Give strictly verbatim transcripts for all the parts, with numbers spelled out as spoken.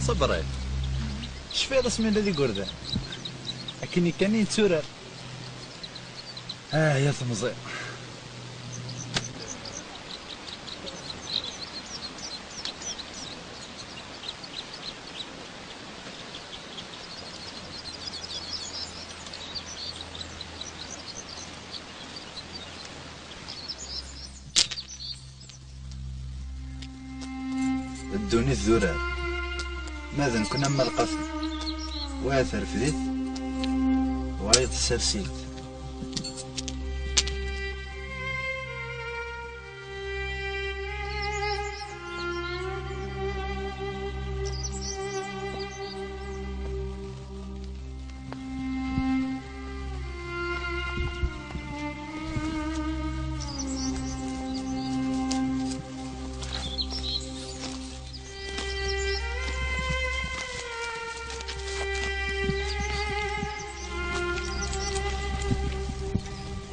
Ṣebri, tecfiḍ asmi nella d igerdan? Akken kan i netturar. Ah, ya temẓi. Ddunit d urar. Ma d nekkni am lqafi. Wayeḍ terfed-it, wayeḍ tsers-it.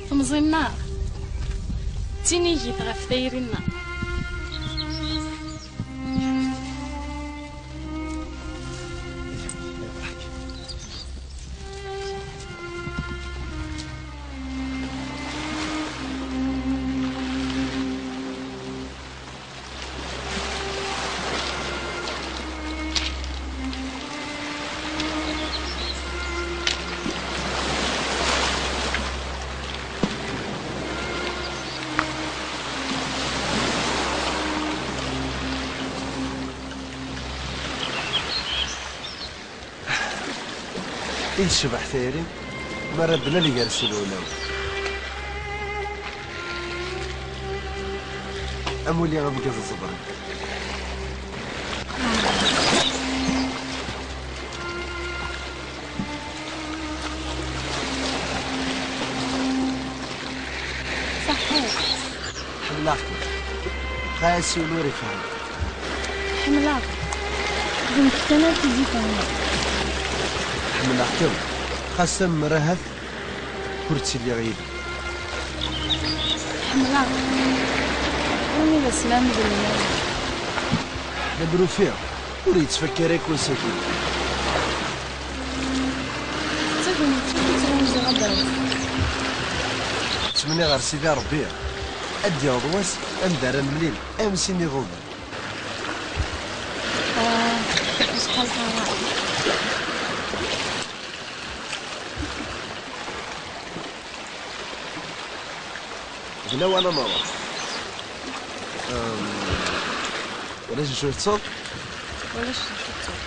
Temẓi-nneɣ d tinigit ɣef tayri-nneɣ. I tecbeḥ tayri mi ara d-nali gar-sen ulawen. Amuli ameggaz ẓebren. Ṣaḥḥit. Ḥemmleɣ-kem. Xas yiwen ur ifehhem. Ḥemmleɣ. D nekk kan ara k-id-ifehmen. Ḥemmleɣ-kem. Xas am mrahat ur ttiliɣ yid-m. Ḥemmleɣ. Armi d aslam d lmal. Lemrufi ur yettfakka ara akk wass-agi. Tettagem, tettagem, ttagem, ttagem. Ttmenniɣ ɣer Sidi Ṛebbi ad d-yaweḍ wass anda ara nemlil am sin iḍudan. Ah, acḥal ḥara. D lawan ad nruḥ. Ahm, ulac acu teṭṭseḍ? Ulac acu teṭṭseḍ.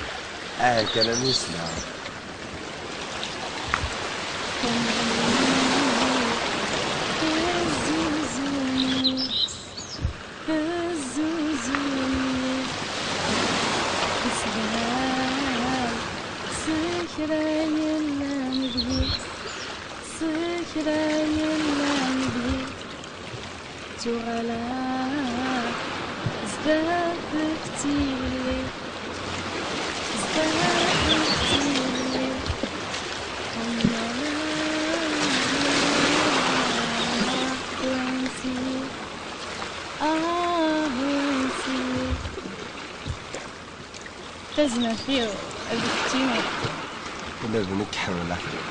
Ah, kan am yesla. Azuzul, azuzul, isdal s kra yellan deg-i, s kra yellan deg-i, ttuɣaleɣ zdat-k tilli, zdat-k tilli. Tazmert-iw d keččini. Ula d nekk ḥemmleɣ-kem.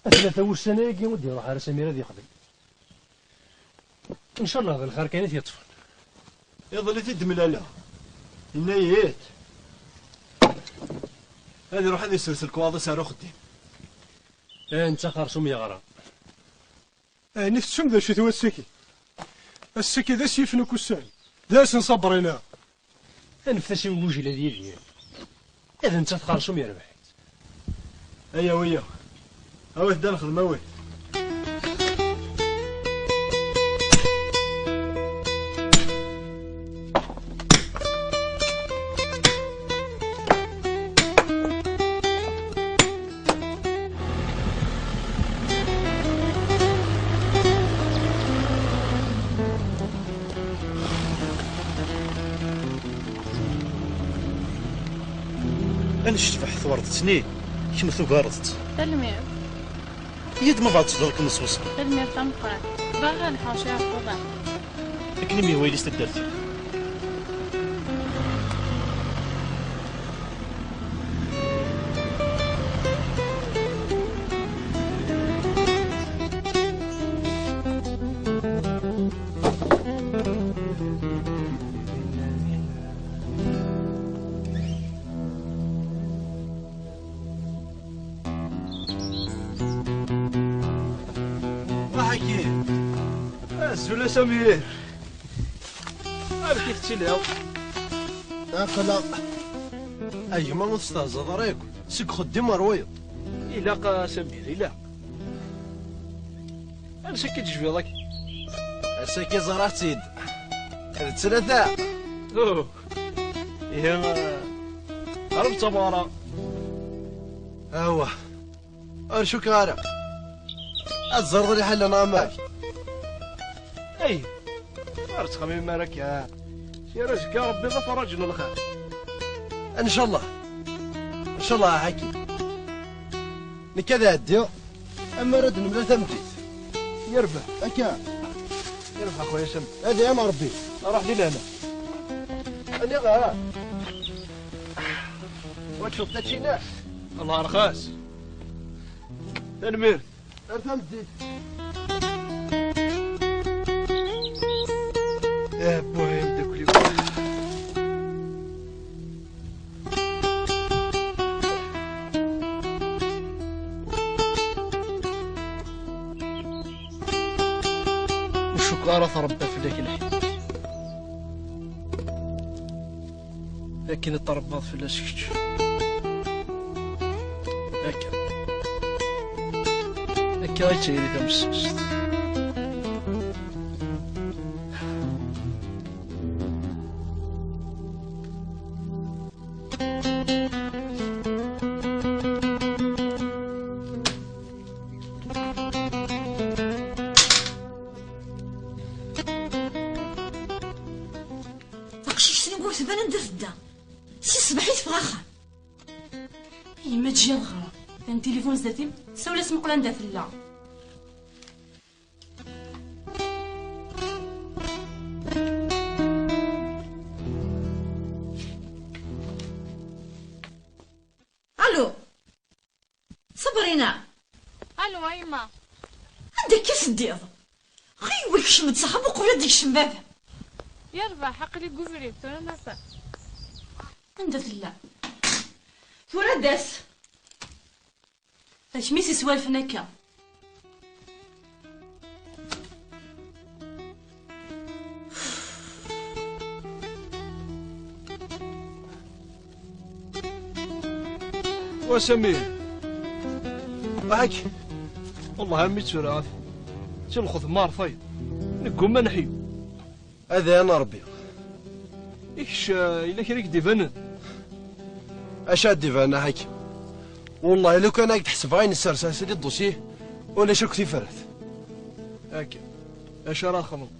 A tlata wussan ayagi ur d-iruḥ ara Samir ad yexdem. Ncallah d lxir kan i t-yeṭṭfen. Iḍelli i t-id-mlaleɣ. Yenna-yi-d ad iruḥ ad isers lekwaɣeḍ-is ar uxeddim. Eh, netta xersum yeɣra. Ɛni tettum d acu-t wass-agi? Ass-agi d ass yifen ukessar. D ass n Sabrina. Anef-as i ugujil ad yidir. Ad netta txerṣum yerbeḥ-itt. Ayaw, ayaw. Awit-d ad nexdem, awit. Ad necbeḥ twerḍet-nni, kemm tugareḍ-tt. Tanemmirt. Yya-d ma bɣa teẓḍelkem s weṣṣel. Tanemmirt tameqqrant. Bɣiɣ ad lḥeɣ ciɛeɣ uḍan. Akken i m-yehwa yili s taddart-iw. Azul a Samir. Amek i tettiliḍ? Aql-aɣ. A gma, ur testehzaḍ ara akk. Seg uxeddim ar wayeḍ. Ilaq a Samir, ilaq. Ansa akka i d-tejbiḍ akka? Ass-agi ẓriɣ-tt-id. D ttlata. Oh. Ihi, eh, qrib d tameɣra. Awah. Ur cukkeɣ ara. Ad ẓreḍ liḥala neɣ amek? Ay, ur ttxemmim ara akka. Sira azekka Rebbi d aferraǧ n lxir. Ncallah. Ncallah a Ḥakim. Nekk ad ɛeddiɣ. Ammer ad nemlal tameddit. Yerbeḥ. Akka. Yerbeḥ a xuya Sam. Ad iɛin Rebbi. Ruḥ di lehna. Aniɣ ha? Wa teččeḍ taččina? Allah rxas. Tanemmirt. Ar tameddit. Ah, buh, ay amdakkel-iw. Ur cukkeɣ ara trebba fell-ak lḥila. Akken i trebbaḍ fell-as kečč. Akka. Akka i d tayri tamessuset. Taqcict-nni ur tban anda tedda. Si ṣṣbeḥ i teffeɣ axxam. Yemma ǧǧiɣ ɣra. Tan tilifun zdat-im, sawel-as meqqel anda tella. Allo. Sabrina. Allo a yemma. Anda akka teddiḍ? Ɣiwel kcem-d s axxam uqbel ad d-ikcem baba. Yerbeḥ, aql-i deg ubrid tura massa. Anda tella? Tura d-as. D kemm i s-iswalfen akka. Wa Samir. Ḍaḥek. Wellah a mmi tura. Tilxut marfay. Neggumma neḥyu. Ad iɛin Rebbi. I kečč, eh, yella kra i k-d-ibanen? Acu ad d-ibanen a Ḥakim? Wellah, lukan ad k-d-ḥesbeɣ ayen ssers-as di ddusyi, ulac akk tifrat. Akka. Acu ara txedmeḍ?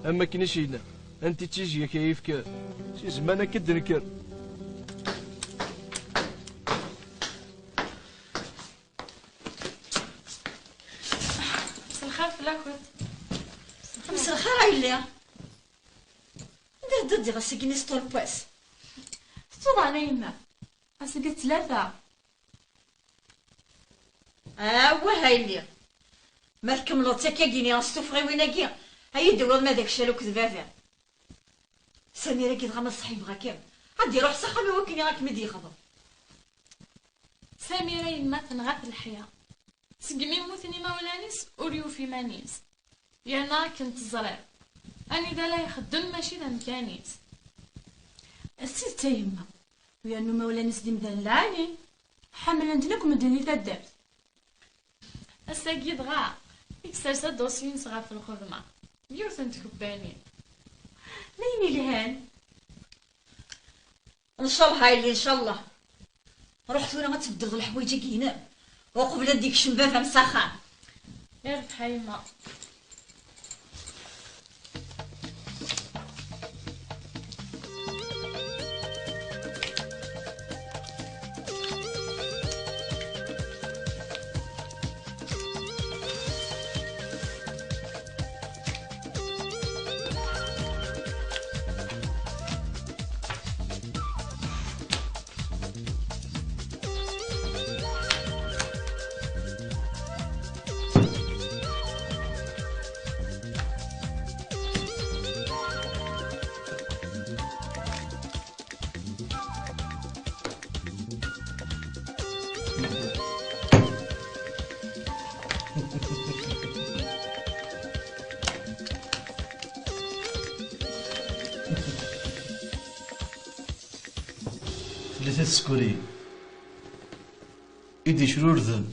Am wakken i s-yenna, anti d tizya-k ay yefkan? Si zzman akka d-nekker. Mselxir fell-akent. Mselxir a yelli. Anda teddiḍ ass-agi-nni s ṭulpwas? Tettuḍ ɛni a yemma? Ass-agi d ttlata. Awah a yelli. Ma tkemmleḍ-tt akkagi-nni s tuffɣiwin-agi, ad yi-d-tawiḍ ma d akcal akked baba. Samir-agi dɣa ma ṣeḥḥibeɣ-akem, ad d-iruḥ s axxam i wakken i akem-id-yexḍeb. Samir a yemma tenɣa-t leḥya. Segmi mmuten imawlan-is ur yufi iman-is. Yerna akken teẓriḍ, anida la ixeddem mačči d amkan-is. D tidet a yemma, u yernu imawlan-is d imdanen lɛali, ḥemmlen-ten akk medden di taddart. Ass-agi dɣa i yessers adosi-ines ɣef lxedma, yiwet n tkebbanin. D ayen ilhan. Ncallah a yelli, ncallah. Ruḥ tura ad tbeddeḍ leḥwayeǧ-agi-inem uqbel ad d-ikcem baba-m s axxam. Irbeḥ a yemma. Tlata tsekkuriyin i d-icrurden.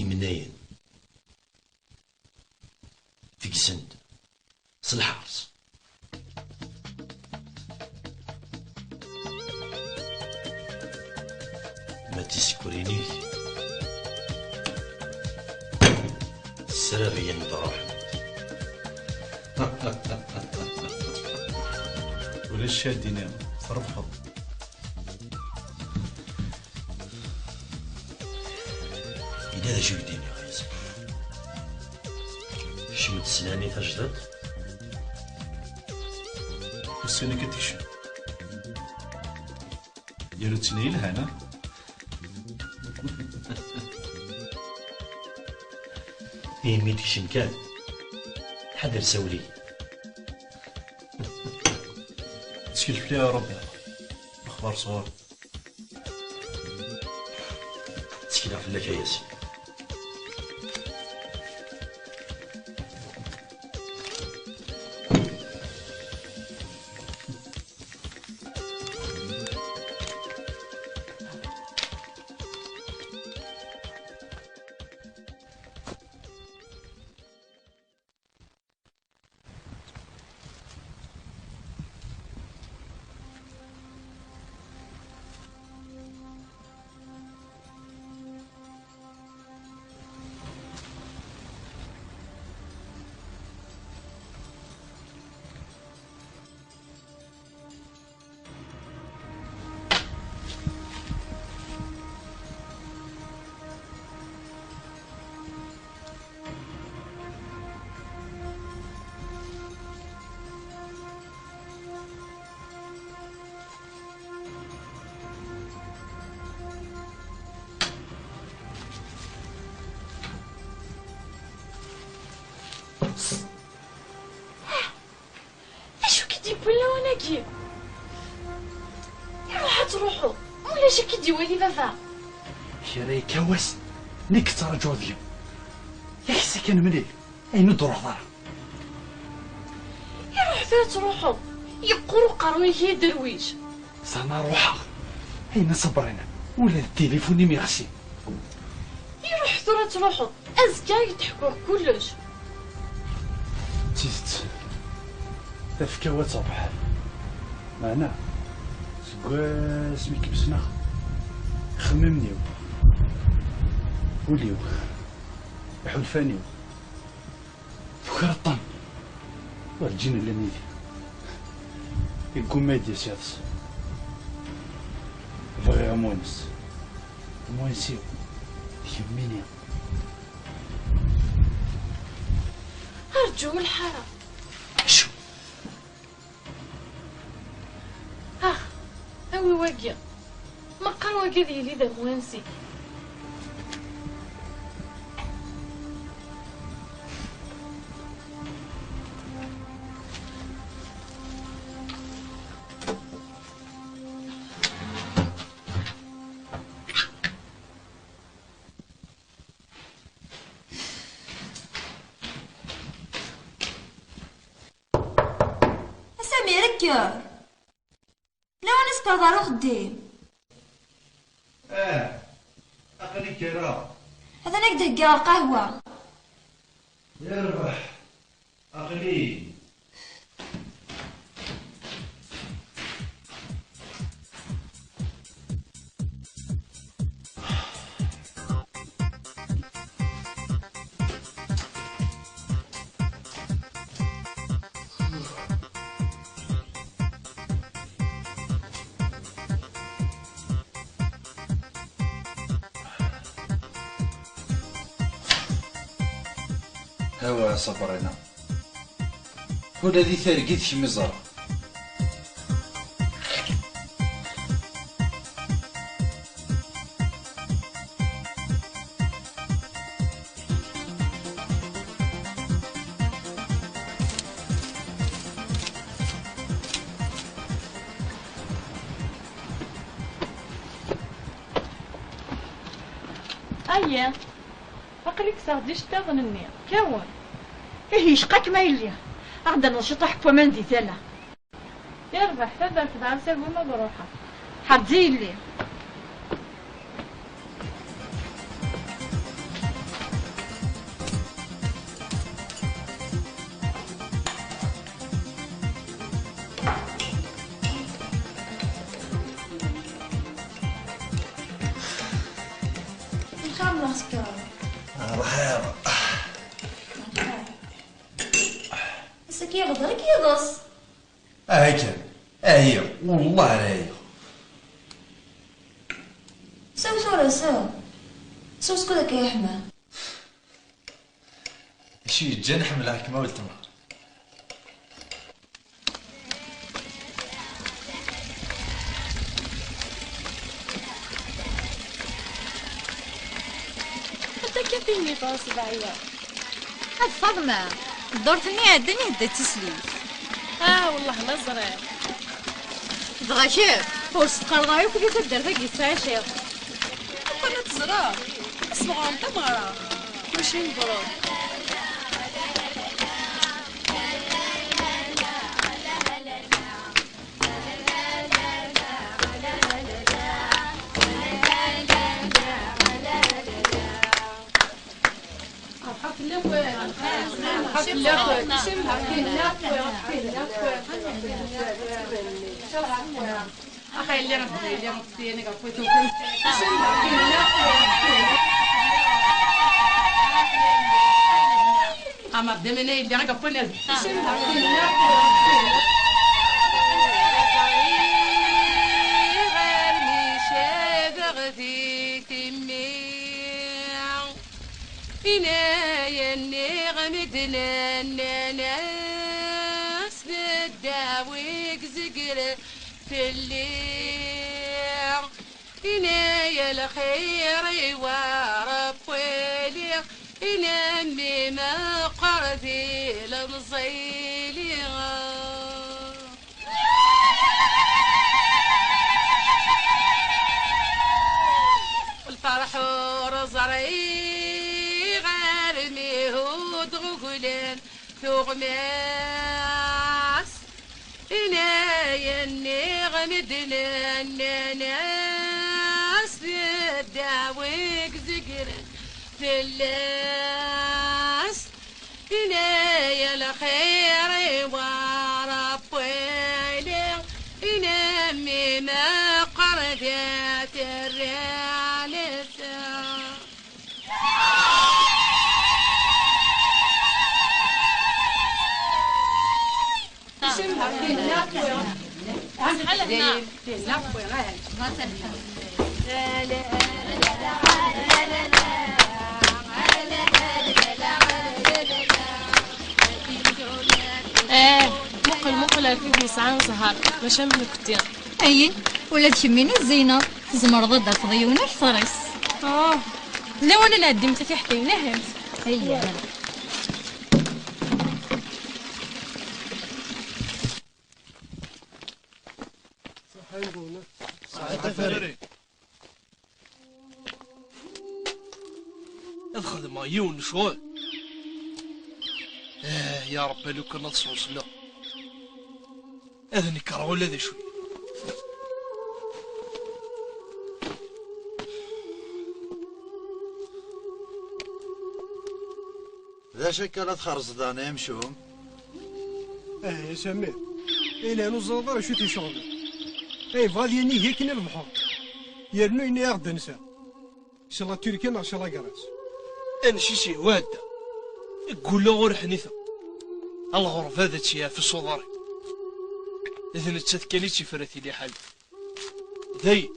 Imnayen tegsen-d s lḥers. Ma d tisekrin-ik ssrariyen-d ruḥent. Ulac ad d-iniɣ trebḥeḍ. Yella d acu i k-d-iniɣ, a Yusef. Kcem-d s lani tajdiṭ. Ussan akka tekcem. Yerra-tt-ina yelhan, ha? Imi tekcem kan, ḥader sawel-iyi. Ttkel fell-i a Ṛebbi, lexbar sɣur-i. Ttekleɣ fell-ak a Yasin. D acu k-id-yewwin lawan-agi? Ruḥ ad truḥeḍ, ma ulac ad k-id-iwali baba. Kra yekka wass, nekk ttṛaǧuɣ deg-m. Yak s akken mlil, ayen ur d-ruḥeḍ ara. Iruḥ tura ad truḥeḍ, yeqqur uqerruy-ik i derwic. Sana ruḥeɣ, ayen a Sabrina, ula d tilifun-im ixsi. Iruḥ tura ad truḥeḍ. Azekka i k-d-ḥkuɣ kullec. D tidet, tafekka-w ad terbeḥ. Meɛna, seg wasmi i kem-ssneɣ, ixemmimen-iw, ul-iw, iḥulfan-iw, tukreḍ-ten. Werǧin llan yid-i. Yeggumma ad d-yas iḍes. Bɣiɣ amwanes. Amwanes-iw, d kemmini. Rǧu lḥara. Acu? Ah, awi wagi. Meqqar wagi ad yili d amwanes-ik. A Samir, kker! Lawan ad teffɣeḍ ɣer uxeddim. Ah, aql-i kkreɣ. Atan ad k-d-heggaɣ lqahwa. Yerbeḥ, aql-i. Awa a Sabrina, ula di targit kemm i ẓerreɣ. Ayya, baq Aql-i kkseɣ-d iceṭṭiḍen-nni. Kkawen. Ih, yecqa-kem a yelli. Aɣ-d-rnuḍ ciṭuḥ n waman di tala. Yerbeḥ, taderfeḍ ɣer sagum ad ruḥeɣ. Ḥerz a yelli. Amek ara nneɣ sekkeṛ? Lxir. Ass-agi iɣder-ik yiḍes. Aha kan. Ɛyiɣ. Wellah ara ɛyiɣ. Sew tura, sew. Sew skud akka yeḥma. Acu yeǧǧan ḥemmleɣ-kem a weltma. Anta akka tinni ɣer ṣṣbeɛ-ya? A Faḍma, ddurt-nni iɛeddan ihedda d tislit. Ah, wellah ma ẓriɣ. Dɣa kemm, ur s-teqqareḍ ara akk di taddart-agi tettɛiciḍ. Akka ma teẓriḍ, ad smeɣren tameɣra. Mačči n brud. Axa yelli ɣef yelli ɣef tiyan ɣef wayt ukan. Ama demene yelli ɣef wayt. Ɣer mi cabeɣ di timmi. Ina-ya nniɣ medden nnan-as d ddaw i izegren fell-i. Ina-ya lxir-iw a Ṛebbi wali, ina mmi meqqer di lemẓi-li. Lferḥ ur ẓriɣ armi huddeɣ uglan tuɣmas. Ina-ya nniɣ medden nnan-as d ddaw i izegren fell-as. Ina-ya lxir-iw a Ṛebbi wali, ina mmi meqqer di terralit. Eh, muqel, muqel ar kud yesɛan zzher, maca am nekkenti. Ayen, ula d kemmini tzeyneḍ, tzemreḍ ad d-tafeḍ yiwen akter-is. Oh, d lawan ad nɛeddi mtatiḥtin, ahim. Ayya. Ad xedmeɣ yiwen n ccɣel. Ah, ya Ṛebbi, lukan ad sweṣleɣ. Ad nekreɣ ula d acu. D acu akka la txerrzeḍ daɣen ay amcum? Ah, ya Samir, ayen ur ẓriɣ ara acu t-iceɣben. Ay, yebɣa ad yinig akken i lebḥer. Yernu yenna-yaɣ-d ansa. Cala Turkiya neɣ cala Gras. Anci s-yehwa ɛedda. Gguleɣ ur ḥniteɣ. Lɣerba ad tt-yeɛfes uḍar-iw. D nettat kan i tt-ifrat i liḥala. Dayen,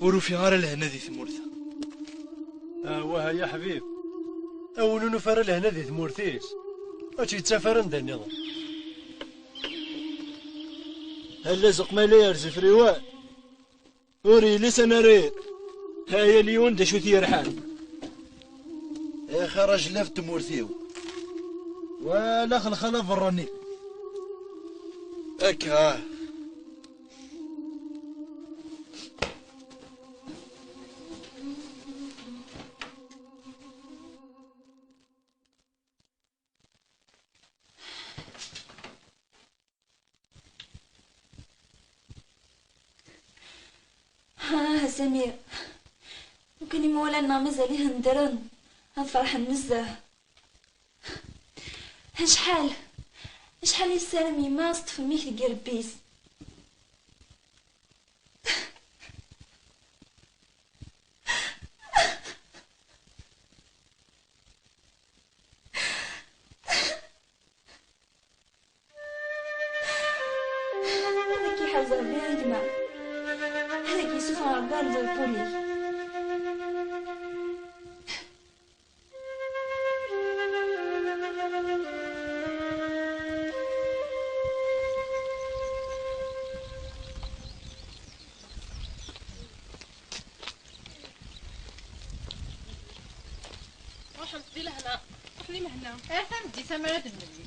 ur ufiɣ ara lehna di tmurt-a. Awah, ay aḥbib, a win ur nufi ara lehna di tmurt-is, ur tt-yettaf ara anda nniḍen. Allazeq ma yella yerza friwan, ur yelli s anarir. Ha yal yiwen d acu t-yerḥan. Ixir ajlaf n tmurt-iw. Wala xelxal aberrani. Akka. Ah, a Samir, lukan imawlan-nneɣ mazal-iten ddren, ad ferḥen nezzeh. Acḥal, acḥal yessaram yemma ad teṭṭef mmi-k deg irebbi-s. Ad k-iḥrez Rebbi a gma. Ad k-yessufeɣ Rebbi ar lewṭul-ik. Ruḥemt di lehna. Ruḥ di lehna. Ar tameddit amara d-nemmel.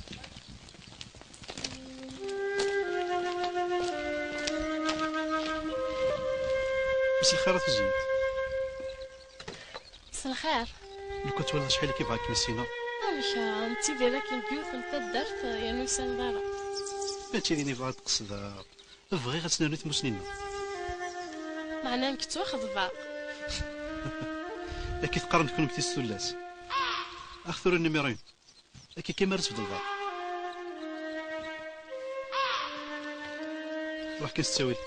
Mselxir a tuzyint. Mselxir. Lukan twalaḍ acḥal i k-bɣiɣ ad kem-issineɣ. Amek, ah, nettidir akken deg yiwet n taddart, ah, yernu ur tusiḍ ara? Mačči d ayen i bɣiɣ ad d-qesdeɣ. Bɣiɣ ad tennerni tmusni-nneɣ. Meɛna nekk ttwaxeḍbeɣ. Akka i teqqarem kunemti s tullas. Ax tura n numéro un. Akka kan mi ara tbeddeḍ. Ruḥ kan s ttawil.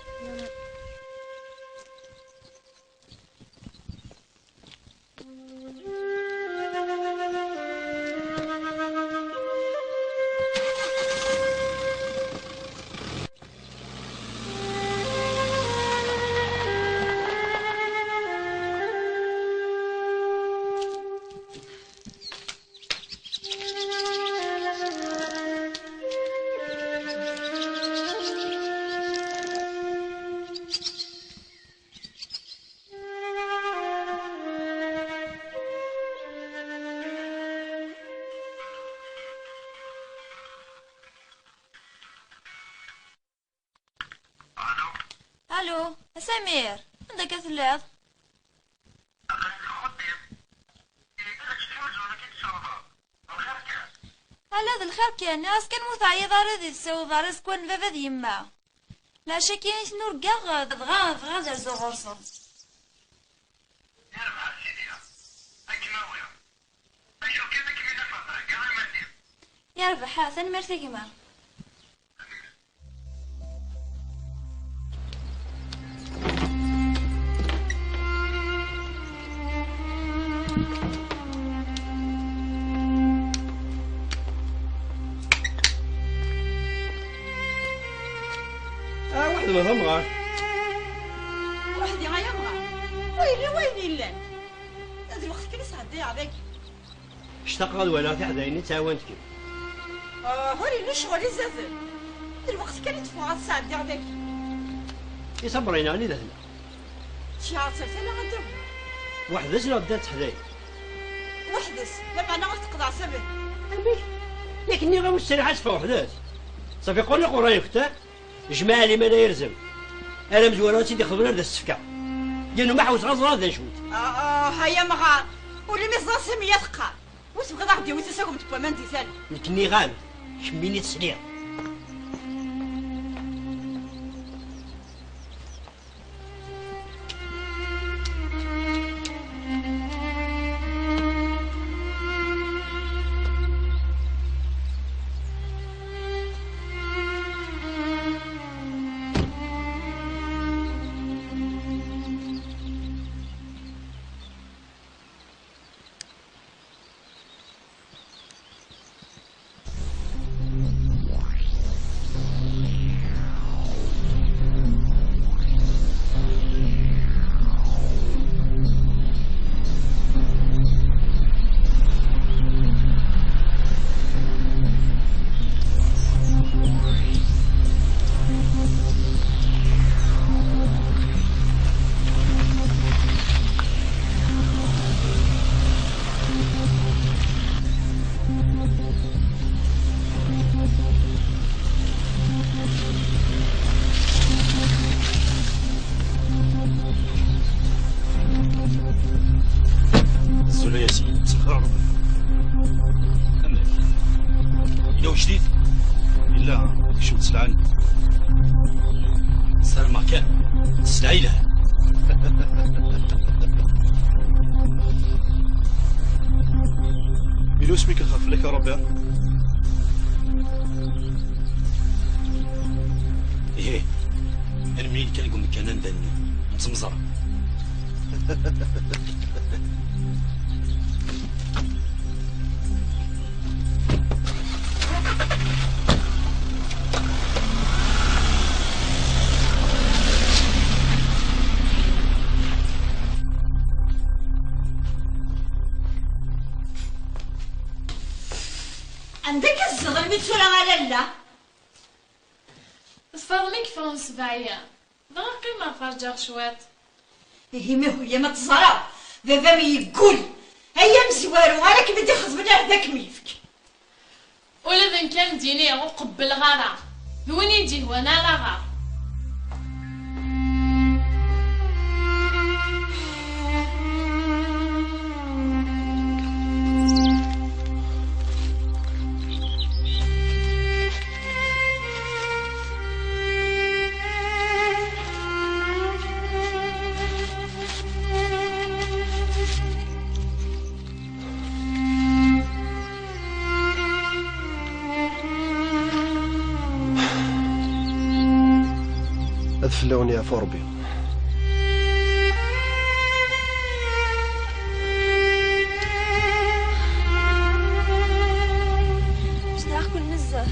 Alu, a Samir, anda akka telliḍ? Ala d lxir kan, nniɣ-as kan ma ur teɛyiḍ ara di tessawḍeḍ ara seg n baba d yemma. Leɛca-agi i ten-urgaɣ, dɣa bɣiɣ ad rzuɣ ɣur-sen. Yerbeḥ a Sidi, ad kem-awiɣ. Acu kan ad kem-id-afeɣ theggaḍ iman-im. Yerbeḥ, tanemmirt a gma. Ah, weḥd-m a tamɣart. Weḥd-i ay amɣar. Ur yelli wayen yellan. D lweqt kan i sɛeddayeɣ dagi. Ctaqeɣ ad walaɣ tiḥdayin i ttɛawant-kem. Ah, ur yelli ccɣel izaden. D lweqt kan i d-ffɣeɣ ad sɛeddiɣ dagi. I Sabrina, anida tella? Tceɛɛeḍ ar tala anda wwin. Weḥd-s neɣ ddan d teḥdayin? Weḥd-s, lameɛna ur teqḍeɛ Sabrina. Amek? Yak nniɣ-am ur ttserriḥ ad teffeɣ weḥd-s. Ṣafi qqur-nni qurra-yakent, ha? Jmaɛ liman ay irzem. Ara mezwara ad tt-id-ixḍeb ar d as-tefka. Yan umaḥ ur tɣaẓeḍ ara d acu-t. Ah, ah, ay amɣar. Ula mi teẓra Samiya teqqar. Ur tebɣiḍ ad aɣ-d-yawi tasagmt n waman di tala. Nekk nniɣ-am, kemmini tesliḍ. Azul a Yasin, mselxir. Amek? Yella ujdid? Yella, kcem-d sselɛa-nni. Ssarameɣ kan, sselɛa yelhan. Yella wasmi i k-xeḍbeɣ fell-ak a Robert? Ih, ar melmi kan deg umkan anda nni nettemẓer. Anda akka tzedɣem mi tura a lalla? Tfeḍlek ffɣen ssbeɛ-ya, dɣa qqimeɣ ferǧeɣ cwiṭ. Ihi mi huyya ma teẓra, baba-m yeggul. Ay amezwaru, ara kem-id-ixedmen ar d akem-yefk. Ula d nekk am d-iniɣ ur qebbleɣ ara, d win i d-ihwan ara ɣer. Ad fell-awen yeɛfu Ṛebbi. Cedhaɣ-ken nezzeh.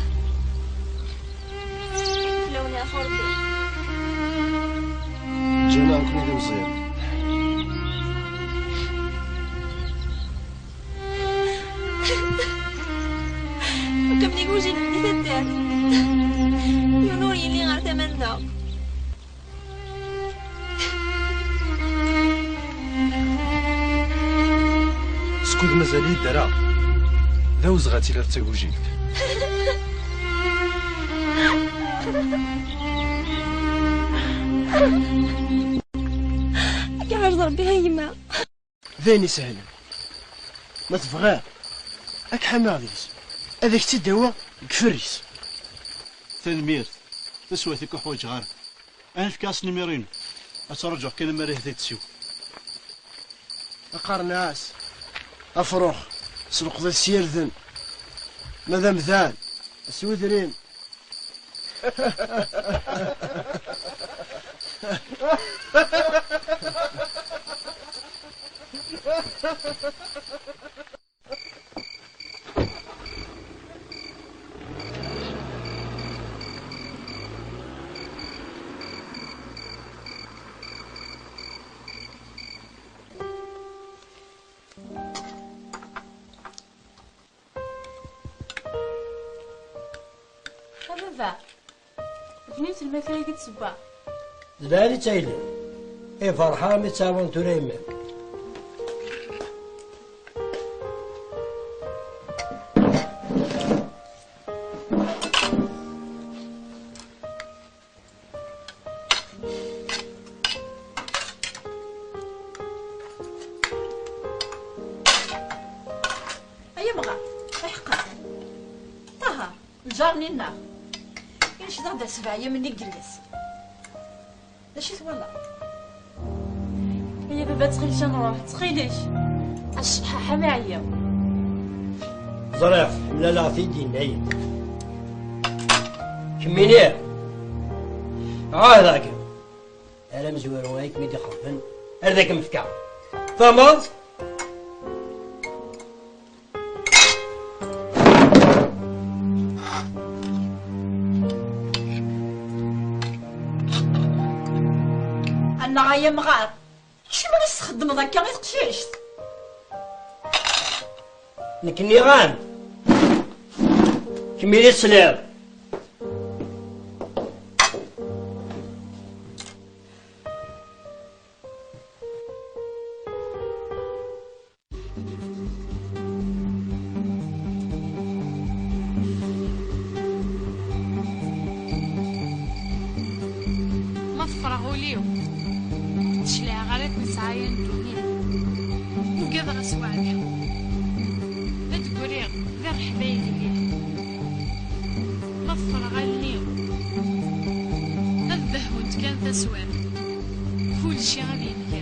Fell-awen yeɛfu Ṛebbi. Ǧǧan-aɣ nekkni d imeẓyanen. Qqim d igujilen di taddart. Yiwen ur yelli ɣer tama-nneɣ. Skud mazal-iyi ddreɣ, d awezɣi ad tiliḍ d tagujilt. Ad k-iḥrez Ṛebbi a gma. D ayen isehlen. Ma tebɣiḍ, ad k-ḥamiɣ deg-s. Ad ak-tt-id-awiɣ deg iferr-is. Tanemmirt. Taswiɛt-ik ur ḥwaǧeɣ ara. Ad nefk-as nimir-inu. Ad ttṛaǧuɣ kan amar ad t-id-tessiwel. Aqerneɛ-as afrux, s leqḍ-is s yirden. Ma d amdan, s wedrim. A baba, bninet lmakla i d-tessewwa. D lɛali ttayli. Iferḥ-am i ttɛawan tura yemma-m. Ay amɣar, iḥeqqa. Ṭaher, lǧar-nni-nneɣ. Inceḍ-aɣ-d ar ssbeɛ yam-nni deg yelli-s. D acu i twalaḍ? Ay a baba, ttxil-k a nruḥ, ttxil-k. Acḥaḥ am ɛyiɣ. Ẓriɣ, mlaleɣ-t-id yenna-yi-d. Kemmini, ɛahdeɣ-kem. Ar amezwaru ay kem-id-ixeḍben, ar d akem-fkeɣ. Tfehmeḍ? Annaɣ ay amɣar, acimi i s-txeddmeḍ akka i teqcict? Nekk nniɣ-am, kemmini tesliḍ. Ma ḍefreɣ ul-iw, ur d-cliɛeɣ ara akken sɛaya n ddunit. Ugadeɣ asweɛd-iw. Ad d-griɣ di rreḥba yelli. Ma ḍefreɣ allen-iw, ad dehhunt kan taswiɛt. Kulci ad yengir.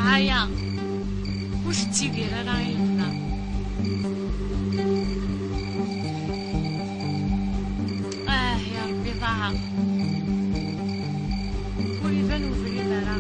Aya, ur tettidir ara i lebda. Ah, ya Ṛebbi, ḍaɛeɣ. Ur iban ubrid ara.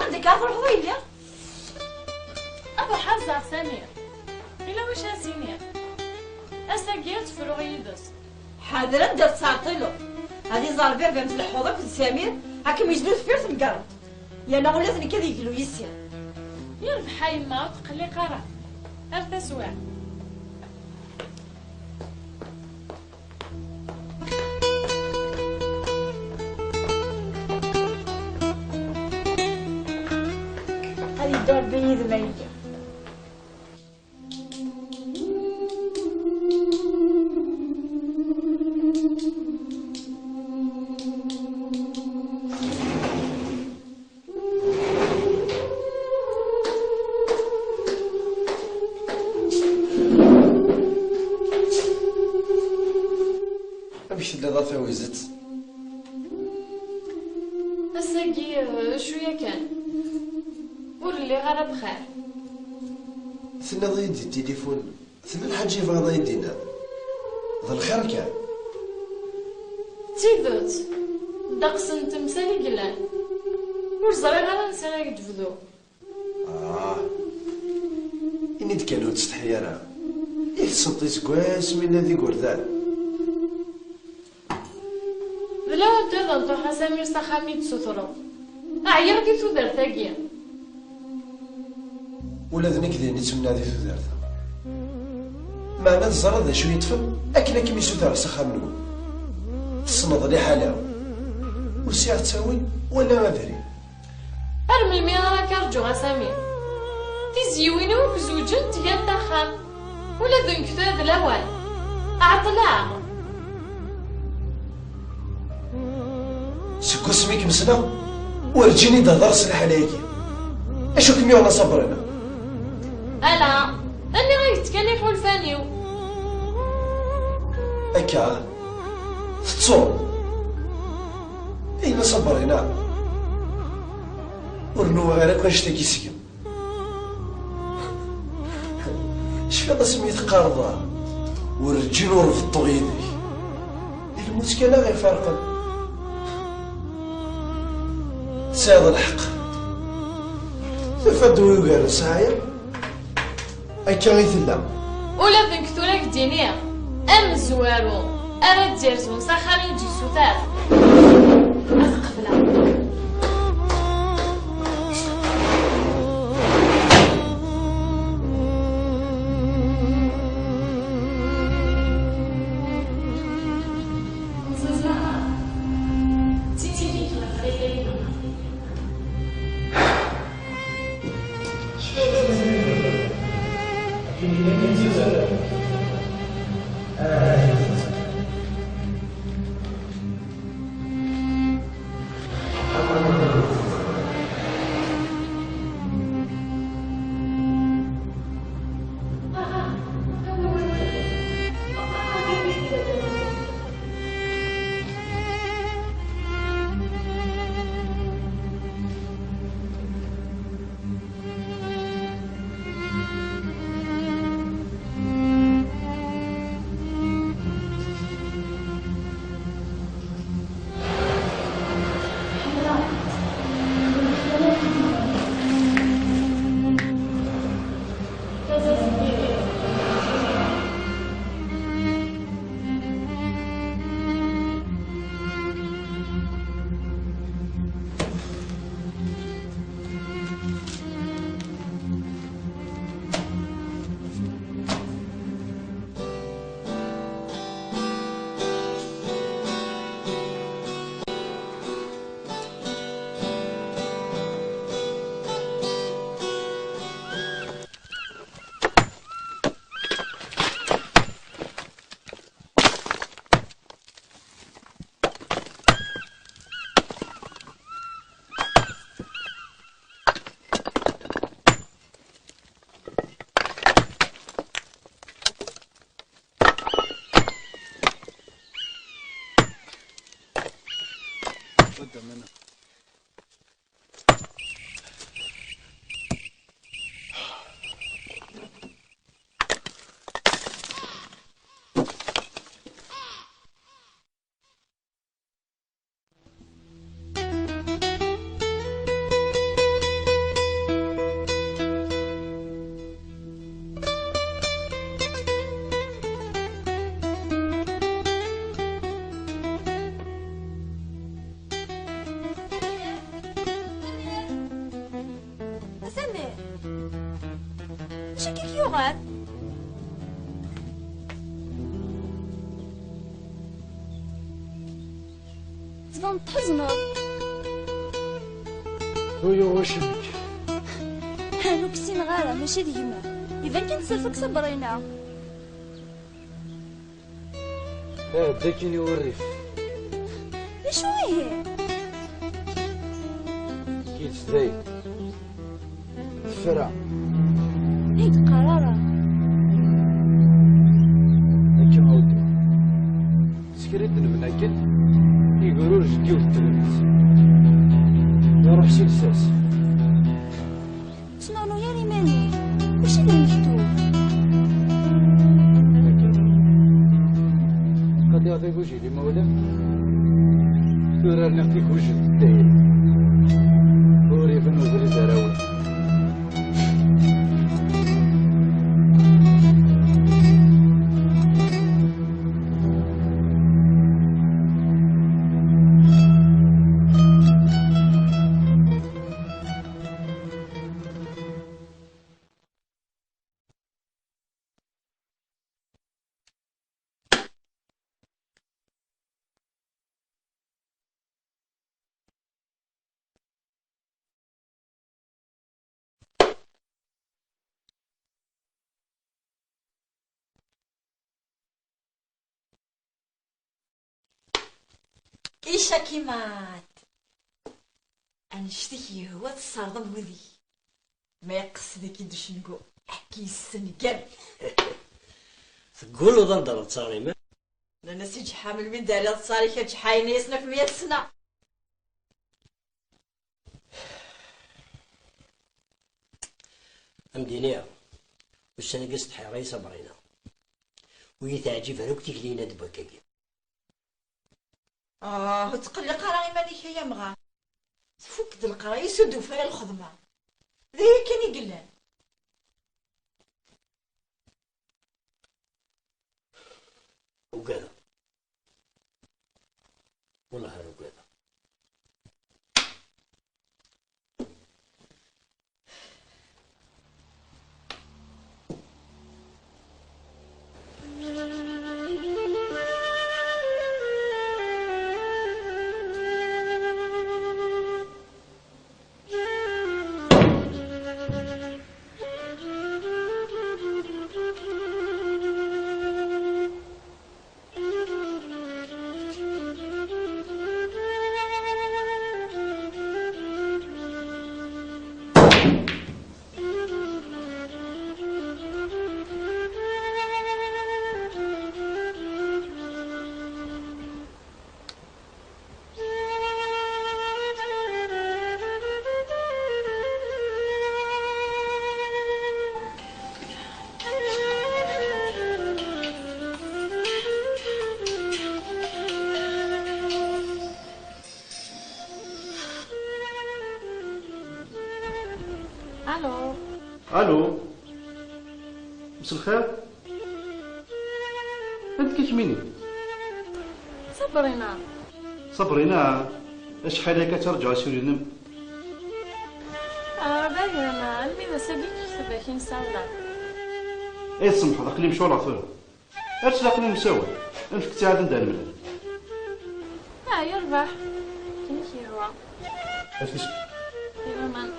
Anda akka ara truḥeḍ a yelli? Ad ruḥeɣ ad ẓreɣ Samir. Yella wacu ara s-iniɣ. Ass-agi ad tt-fruɣ yid-s. Ḥader anda ara tettɛeṭṭileḍ. Ad iẓer baba-m tleḥḥuḍ akked Samir, ad kem-yezlu deffir temgerḍ. Yerna ula d nekk ad yeglu yis-i. Yerbeḥ a yemma, ur tqelliq ara. Ar taswiɛt. Ad yeddu Ṛebbi yid-m a yelli. Amek telliḍ a Tawizet? Ass-agi, eh, cwiya kan. Ur lliɣ ara bxir. Tenniḍ-iyi-d di tilifun, tella lḥaǧa yebɣiḍ ad yi-d-tiniḍ? D lxir kan. D tidet, ddeqs n temsal i yellan. Ur ẓriɣ ara ansi ara k-d-bduɣ. Ah, ini-d kan, ur ttsetḥi ara. I tessneḍ iseggasen mi nella d igerdan? D lawan tura ad nruḥ a Samir s axxam i d-tessutreḍ. Ɛyiɣ di tudert-agi. Ula d nekk d ayen i ttmenniɣ di tudert-a. Meɛna teẓriḍ d acu i yi-yeṭṭfen akken ad kem-ssutreɣ s axxam-nwen? Tessneḍ liḥala-w. Ur sɛiɣ ttawil wala adrim. Ar melmi ara k-rǧuɣ a Samir? Tizyiwin-iw akk zewǧent, gant axxam. Ula d nekk tura d lawan. Ɛeṭṭleɣ. Seg wasmi i kem-ssneɣ, werǧin i d-hḍeṛ s liḥala-agi. Acu kem-yuɣen a Sabrina? Ala, aniɣ-ak-d kan iḥulfan-iw. Akka, tettuḍ. Ay a Sabrina, ur nuɣ ara akk annect-agi seg-m. Cfiɣ asmi teqqareḍ werǧin ur beṭṭuɣ yid-k. D lmut kan ara ɣ-ifarqen. Tesɛiḍ lḥeqq. Tufa-d wi yugaren sɛaya. Akka i tella. Ula d nekk tura k-d-iniɣ, amezwaru ara d-yerzun s axxam i d-yessuter. Ad qebleɣ. Tettbaneḍ tḥezneḍ. Ur yuɣ ucemmek. Ur k-ssineɣ ara, mačči d gma. Iban kan tserfeḍ Sabrina. Ɛedda akkin i wurrif. D acu ihi? Kif dayen. Tefra. Ur d-qqar ara. Akka a wudem. S kra i d-nebna akken, iger ur jed yiwet tlemt. Iruḥ s lsas. Ur ttnernu ara iman-ik. Mačči d lmektub. Qadiɣ tigujil imawlan. Tura rniɣ tigujil n ddayra. Ur iban ubrid ara-wen. Icakimat! Annect-ik yehwa tessardeḍ wid-ik. Ma yeqqes deg-k-id ucengu, akken yessengam. Teggulleḍ anda nettarim. Nnan-as i Ǧeḥḥa melmi d-terriḍ ttari-k a Ǧeḥḥa, yenna-yasen akk mya sna. Am d-iniɣ, ussan-agi setḥiɣ i Sabrina. Ur yi-teɛǧib ara akk tikli-ina n wakkagi. Ah, ur ttqelliq ara iman-ik ay amɣar. Tfukk-d leqraya-s, ur d-tufi ara lxedma. D aya kan i yellan. Ugadeɣ. Wellah ar ugadeɣ. Allô. Allô. مساء الخير. أنت كتميني؟ Sabrina. Sabrina, acḥal akka ttraǧuɣ asuli-nnem? Ah, dayen, almi d ass-agi i k-id-nsawel. Ay tsemḥeḍ, aql-i mecɣuleɣ tura. Ar tlaqem imsawen, ad nefk ttiɛad anda nemlal. Ah, yerbeḥ. Akken i k-yehwa. Ad t-is- Yerman.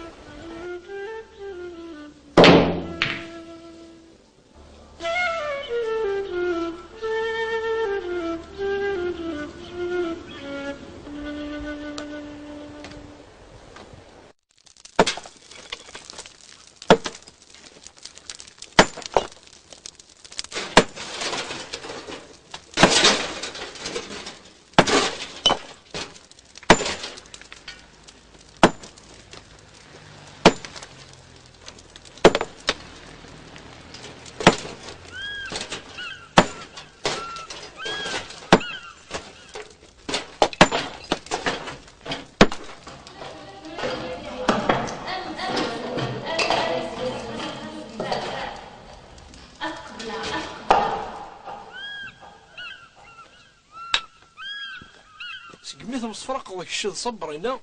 Segmi temsefraqeḍ kečč d Sabrina,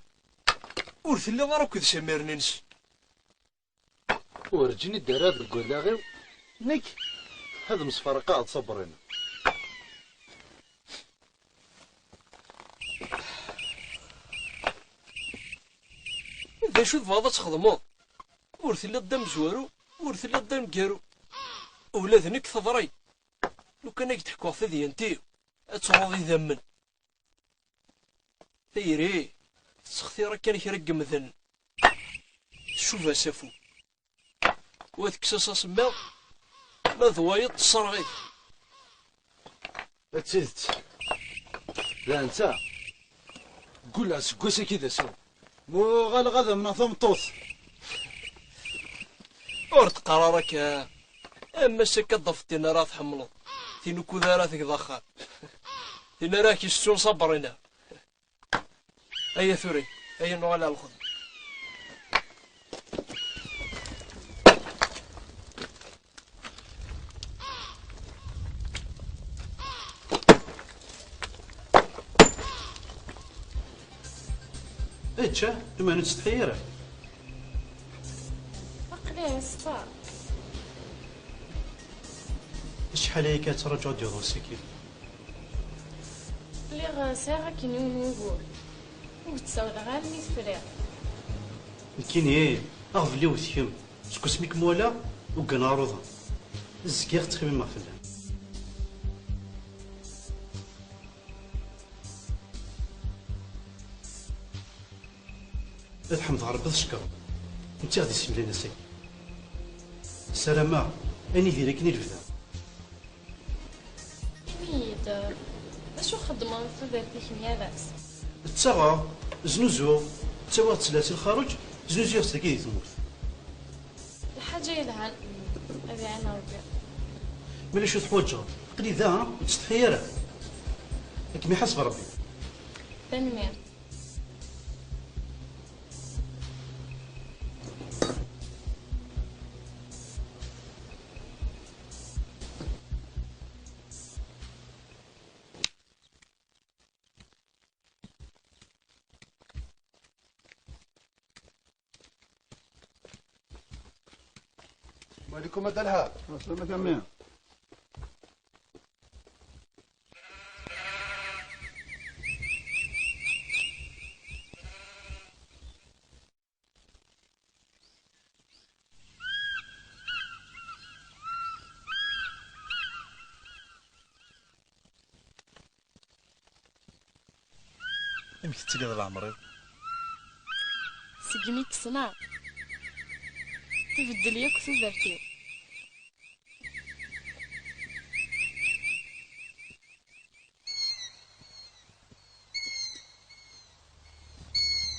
ur telliḍ ara akked Samir-nni-nsen. Werǧin i d-terra deg wallaɣ-iw Nekk ad msefraqeɣ d Sabrina. D acu tebɣiḍ ad txedmeḍ? Ur telliḍ d amezwaru, ur telliḍ d aneggaru. Ula d nekk teḍra-yi. Lukan ad k-d-ḥkuɣ tadyant-iw, ad truḍ idammen. Tayri tettextir akken kra n yemden, tcuba s afud. Wa tekkes-as asemmiḍ, ma d wayeḍ tesserɣ-it. D tidet. D netta. Ggulleɣ seg wass-agi d asawen. Muɣaleɣ ad amneɣ tameṭṭut. Ur d-qqar ara akka. Am ass akka ad d-tafeḍ tin ara tḥemmleḍ. Tin ukud ara tgeḍ axxam. Tin ara k-yessun Sabrina. Aya tura, aya nuɣal ar lxedma. Ečč, ah, tumar ur tettsetḥi ara. Aql-i ɛeṣṭaɣ. Acḥal aya kan ttraǧuɣ ad d-yaweḍ wass-agi. Lliɣ sɛiɣ akken yiwen wugur. Ur k-d-ssawleɣ ara mi tefriɣ. Nekkini, aɣbel-iw d kemm. Seg wasmi i kem-walaɣ, ugganeɣ aruḍan. Zgiɣ ttxemmimeɣ fell-am. Ad ḥemdeɣ Rebbi ad cekkreɣ. Netta i ɣ-d-issemlan ass-agi. Ssarameɣ ad nidir akken i nebda. Ini-yi-d, d acu xeddmeḍ tudert-ik n yal ass? Ttaɣeɣ, znuzuɣ, ttawiɣ-d ttesla si lxaruǧ, znuzuyeɣ-tt dagi di tmurt. Lḥaǧa yelhan, ad iɛin Rebbi. Ma d acu teḥwaǧeḍ, aql-i da, ur ttsetḥi ara. Ad kem-iḥaseb Rebbi. Tanemmirt. السلام عليكم، أ دلها. السلام عليكم. Amek tettiliḍ leɛmer-iw? Segmi i k-ssneɣ, tbeddel yakk tudert-iw.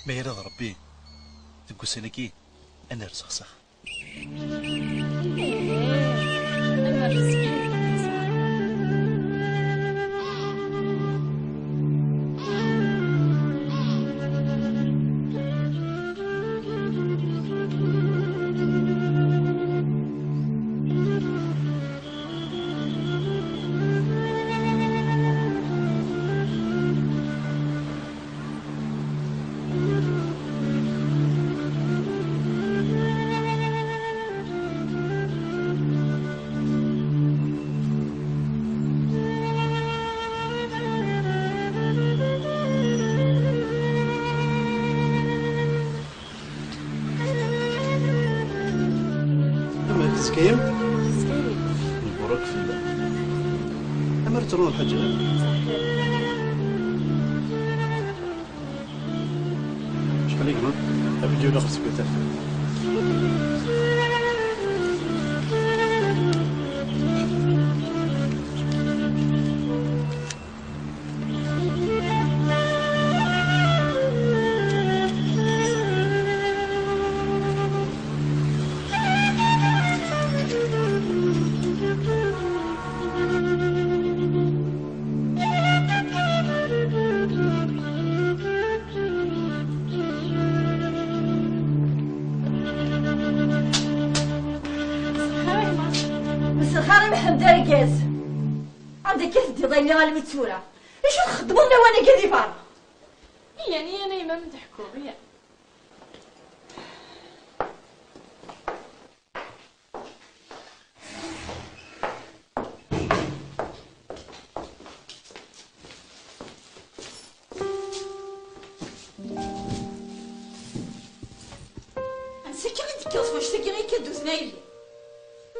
Ma yella d Ṛebbi, deg ussan-agi, ad nerr s axsax. Amek tezgayem? Tezgayem. Mebṛuk fell-am. Amer ad truḍ lḥaǧa? Acḥal i gma? Avidyun axer sbiṭar. Mselxir i Mḥend argaz. Anda akka teddiḍ almi, almi d tura? Acu txeddmeḍ lawan-agi di berra? Iyya, iyya, a yemma, ma d-ḥkuɣ, iyya. Ṭṭef annect-agi akka d-utnayli.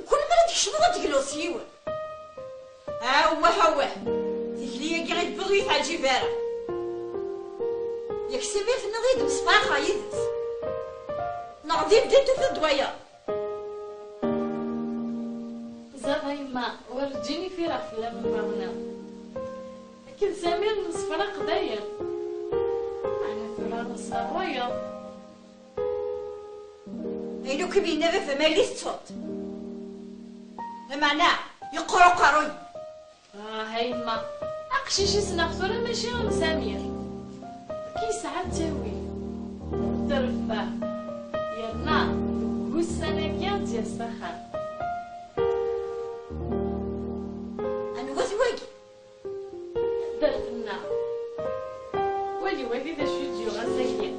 Mkul mi ara d-kecmeḍ ad d-tegluḍ s yiwen. Awah, awah. Tikli-agi i tewwiḍ ur yi-teɛǧib ara. Yak Samir tenniḍ-iyi-d msefraxeɣ yid-s. Neɣ din din tufiḍ-d wayeḍ? Ẓriɣ a yemma, werǧin i ffireɣ fell-am lbaɣna. Akken d Samir nemsefraq dayen. Meɛna tura neẓra wayeḍ. Ayen akk i m-yenna baba-m alli tettuḍ. Lameɛna yeqqur uqerruy. Ah, a yemma, aqcic i ssneɣ tura mačči am Samir. Akka yesɛa ttawil. Terfeɛ. Yerna deg wussan-agi ad d-yas s axxam. Anwa-t wagi? Taddart-nneɣ. Wali, wali d acu i d-yuɣ ass-agi.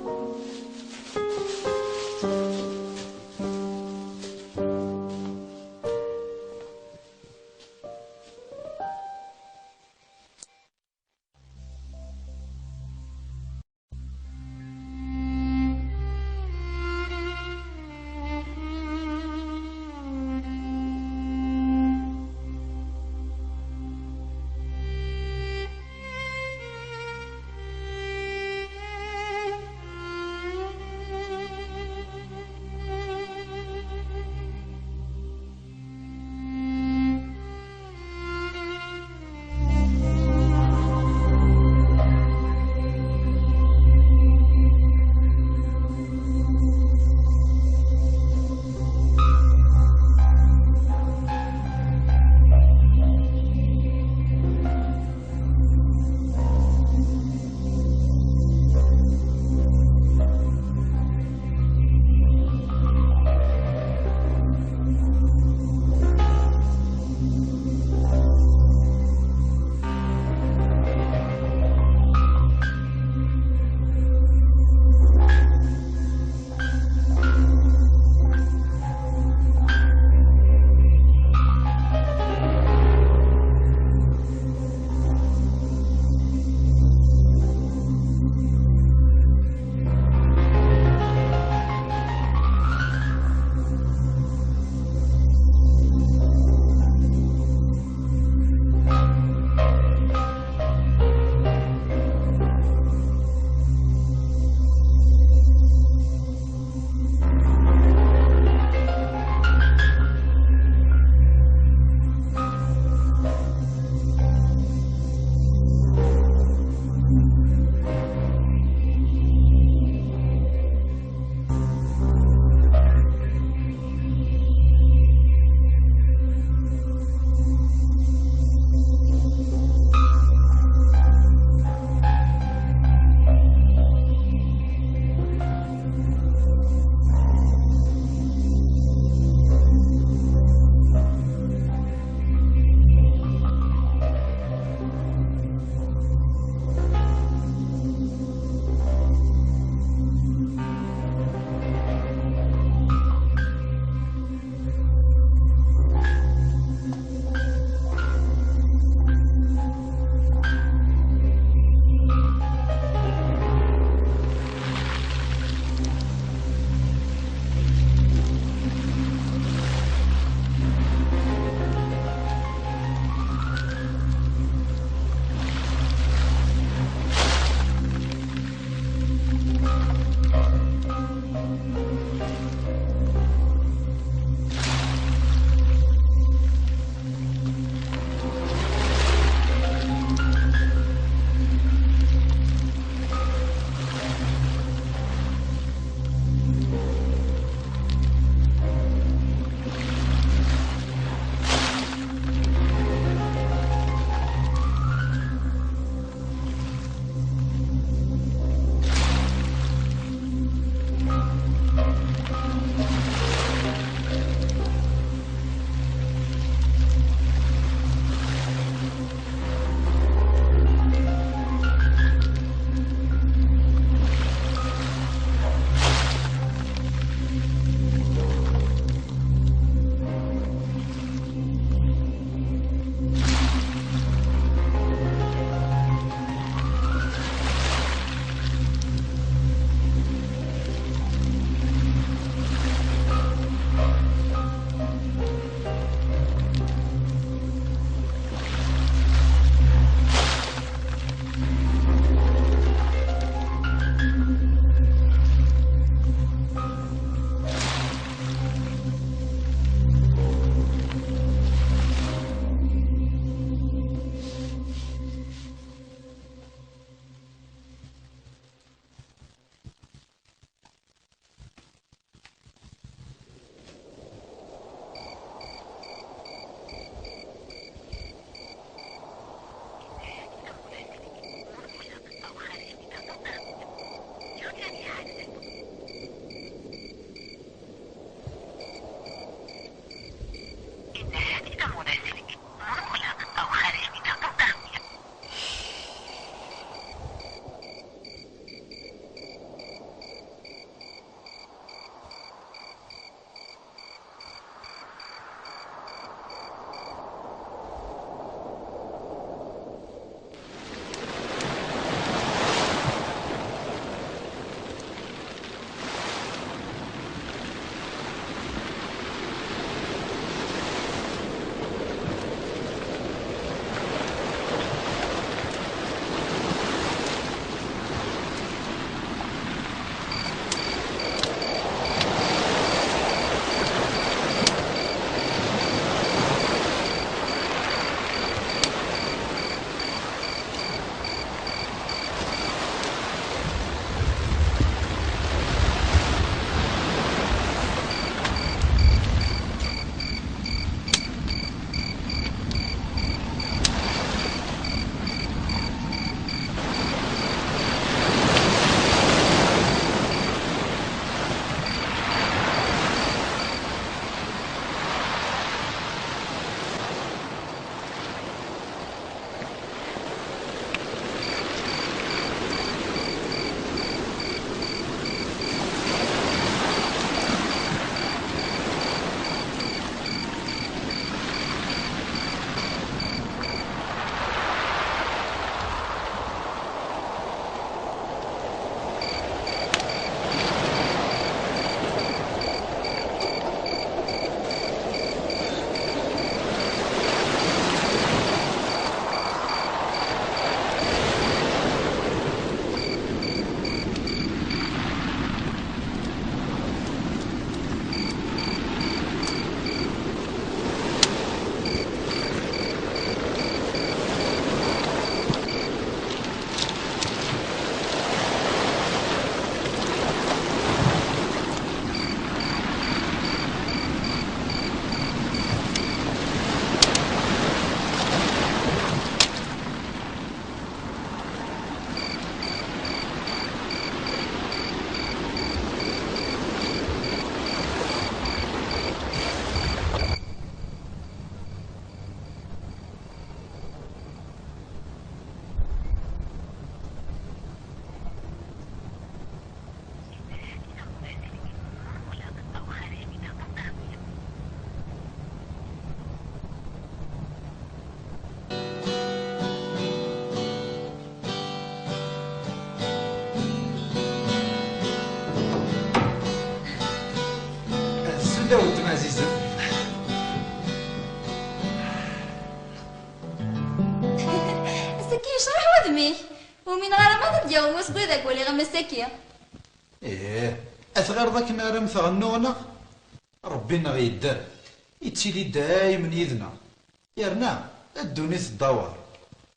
Ass-agi yecreḥ wudem-ik. Ur umineɣ ara ma ad d-yaweḍ wass n wid akk waliɣ am ass-agi. Ih, a tɣireḍ akken ara mmteɣ nnuɣ-neɣ? Ṛebbi-nneɣ yedder, yettili daymen yid-neɣ. Yerna ddunit tdawar.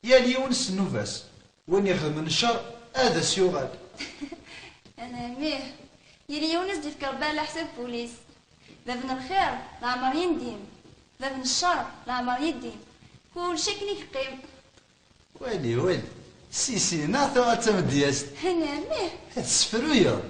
Yal yiwen s nnuba-s. Win ixedmen ccer, ad as-yuɣal. Anami, yal yiwen ad s-d-yefk Ṛebbi ɛla ḥsab wul-is. Bab n lxir, leɛmer yendim. Bab n ccer, leɛmer yeddim. Kullec akken i yeqqim. Wali, wali. Sisi, neɣ tuɣal d tamedyazt? Anami. Ad tessefruyeḍ.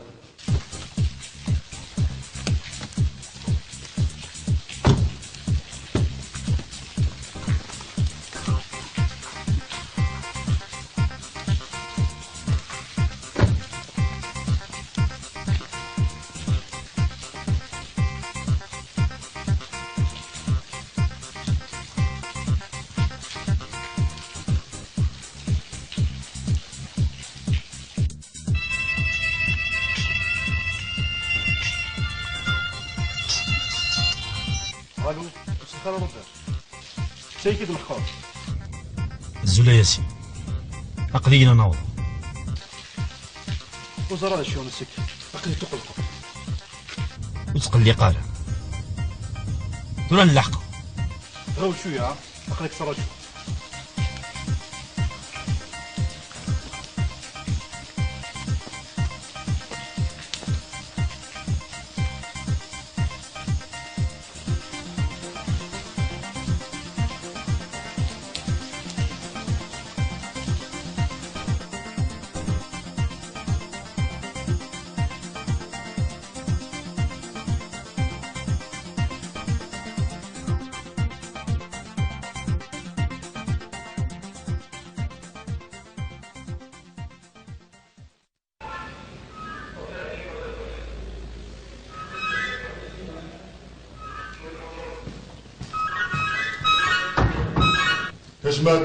Alo, مساء الخير ربي. شيك المحفظ. Azul a Yasin. Aql-iyi la naweḍ. Ur ẓriɣ d acu nessek. Aql-i tuqelqeɣ. Ur tqelliq ara. Tura nleḥq. Ɣew cwiya, aql-ik ttraǧuɣ. Kecmet.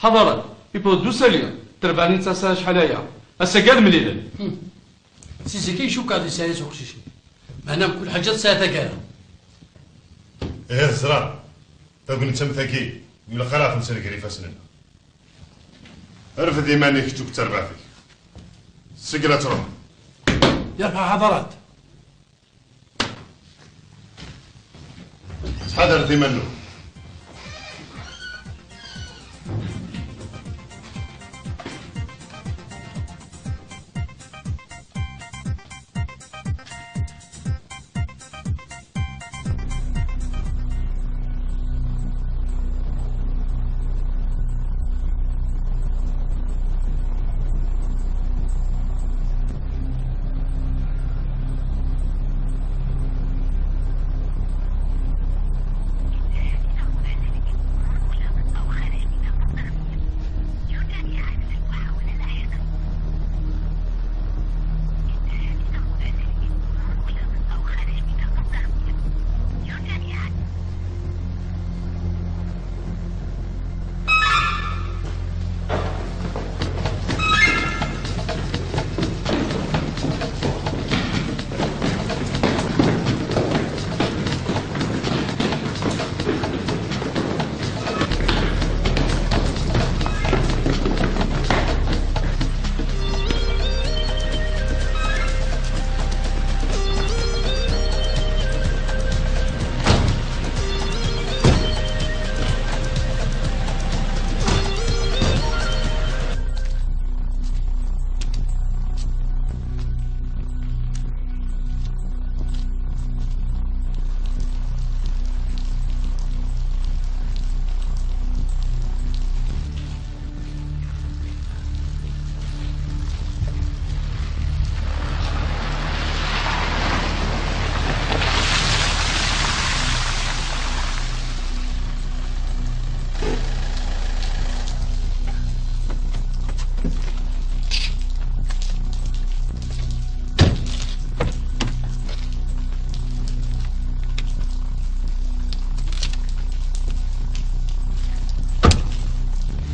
Ḥaḍer, yewweḍ-d usali, terbaɛnin d tasa acḥal aya. Ass-agi ad mlilen. Si zik i cukkeɣ d isɛi uqcic-nni. Meɛna mkul ḥaǧa tesɛa taggara. Ihi teẓra, tagnit am tagi, ur ilaq ara ad tent-nerr gar ifassen-nneɣ. Rfed iman-ik kečč akked terbaɛt-ik. Seg la truḥ. Yerbeḥ ḥaḍrat. Ttḥadaret iman-nwen.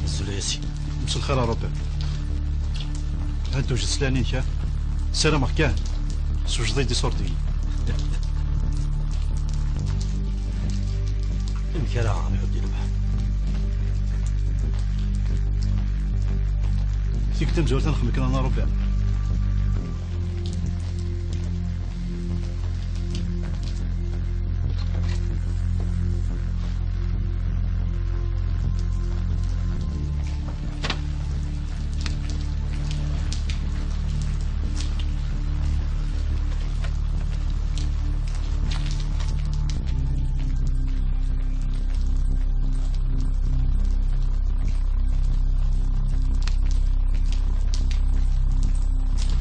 Azul a Yasin. مساء الخير يا روبير. هانت وجدت سلاني كا. سلامك كان. سوجدي دي صورتي. Amek ara nḥudd i lebḥer? Tikkelt tamezwarut ad nexdem kan a Ṛebbi.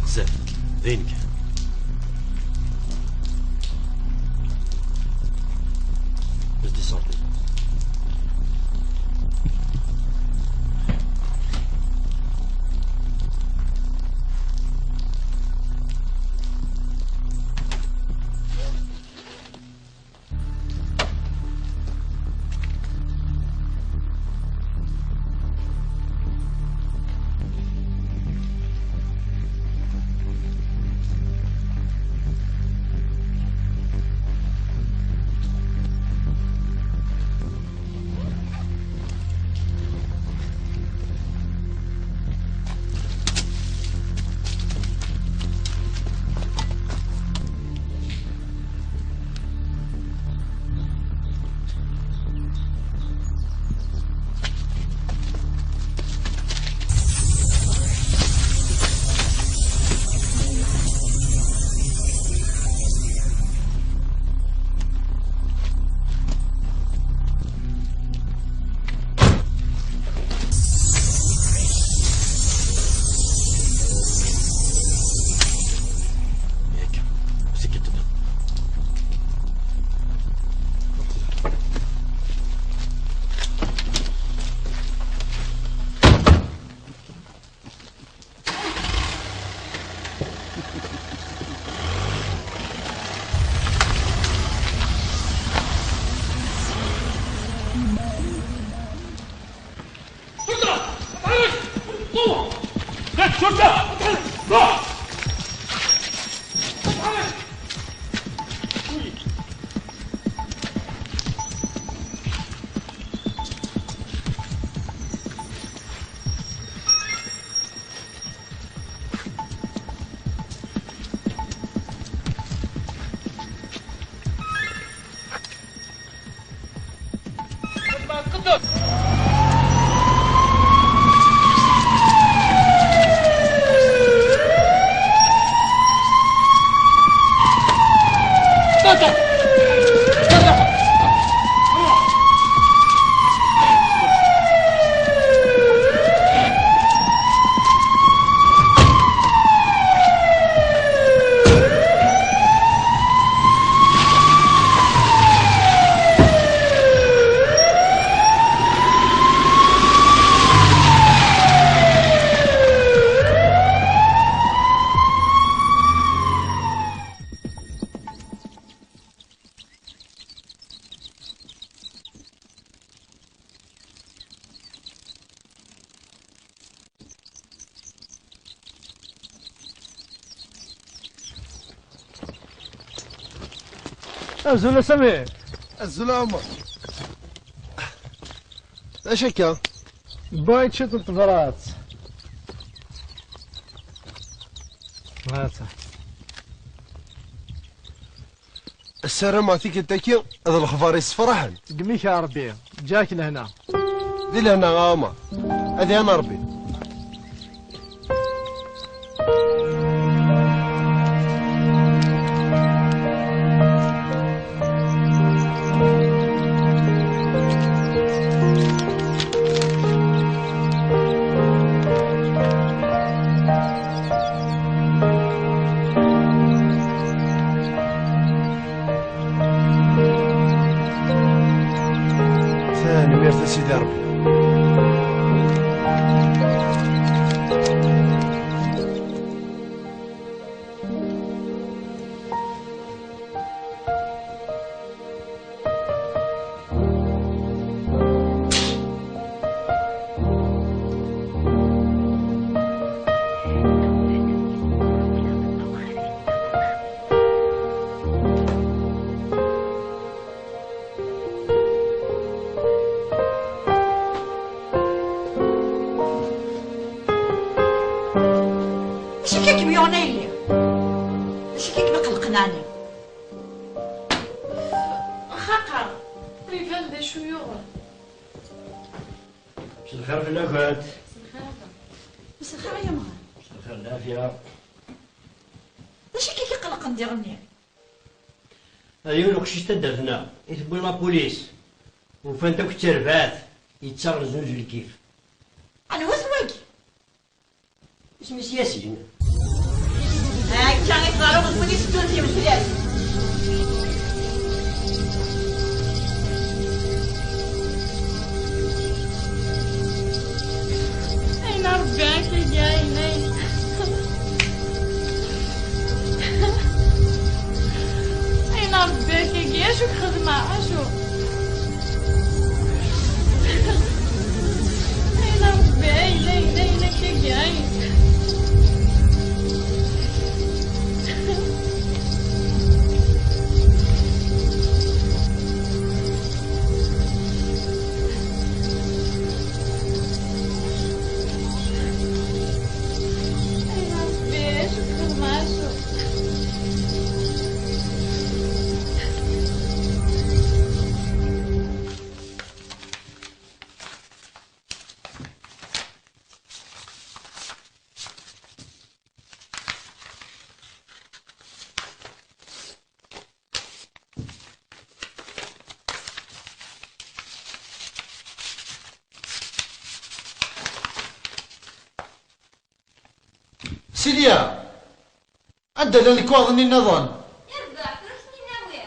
Bzaf, d ayen kan. Bes di ṣṣut. Azul a Sami. Azul a Ɛmer. D acu akka? Bɣiɣ ciṭ n tebrat. Hata. Ssarameɣ tikkelt-agi d lexbar yessefraḥen. Deg imi-k a Ṛebbi, ǧǧiɣ-ak lehna. Di lehna a Ɛmer. Ad iɛan Ṛebbi. Tanemmirt a Sidi Ṛebbi. Layli, d acu i kem-iqellqen ɛni? Xaqa, ur iban d acu yuɣen. Mselxir fell-akent. Mselxir a Yamɣan. Mselxir lɛafya. D acu i k-iqellqen diɣenni? A yiwen uqcic taddart-nneɣ i tewwi lapulis, ufan-t akk d tarbaɛt, yettaɣ zzuǧ lkif. Anwa-t wagi? Isem-is Yasin. Akka i teḍra d win iteddun timesliwt. Ayen a Rebbi, akkagi, ayen, ayen. Ayen a Rebbi, akkagi, acu i k-xedmeɣ, acu? Ayen a Rebbi, ayen, ayen, ayen, akkagi, ayen. Silya, anda llan lekwaɣeḍ-nni nniḍen? Yerbeḥ, tura ad ten-in-awiɣ.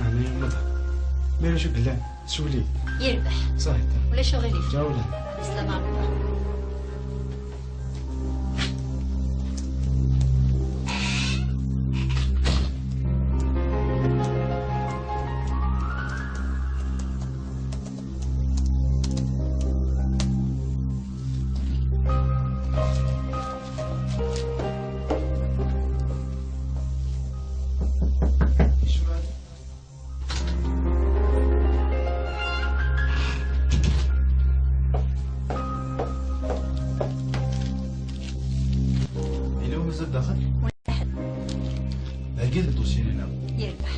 Meɛna yemma, ma ulac akk llan, suli. Yerbeḥ. Ṣaḥit. Ulac uɣilif. Ǧawla. Slama Rebbi. Yella wi mazal daxel? Wala ḥedd. Heggi-d ddusya-nni-nneɣ. Yerbeḥ.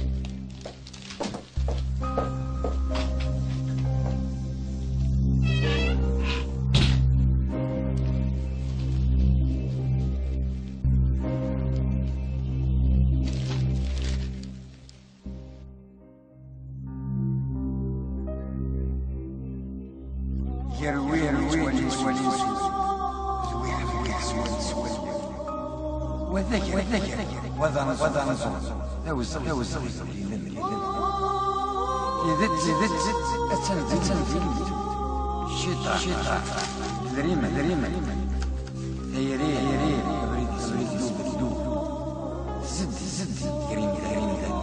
Gar win yettwalin s wul, d win yettwalin s wul. Wa d agergir, wa d aneẓẓu, wa d aneẓẓu. D awezɣi, d awezɣi. Tidet, tidet, attan, attan din. Cciṭan, cciṭan. Idrimen, idrimen. Tayri, tayri. Abrid, abrid, ddu, ddu. Zed, zed. Grim, grim, grim.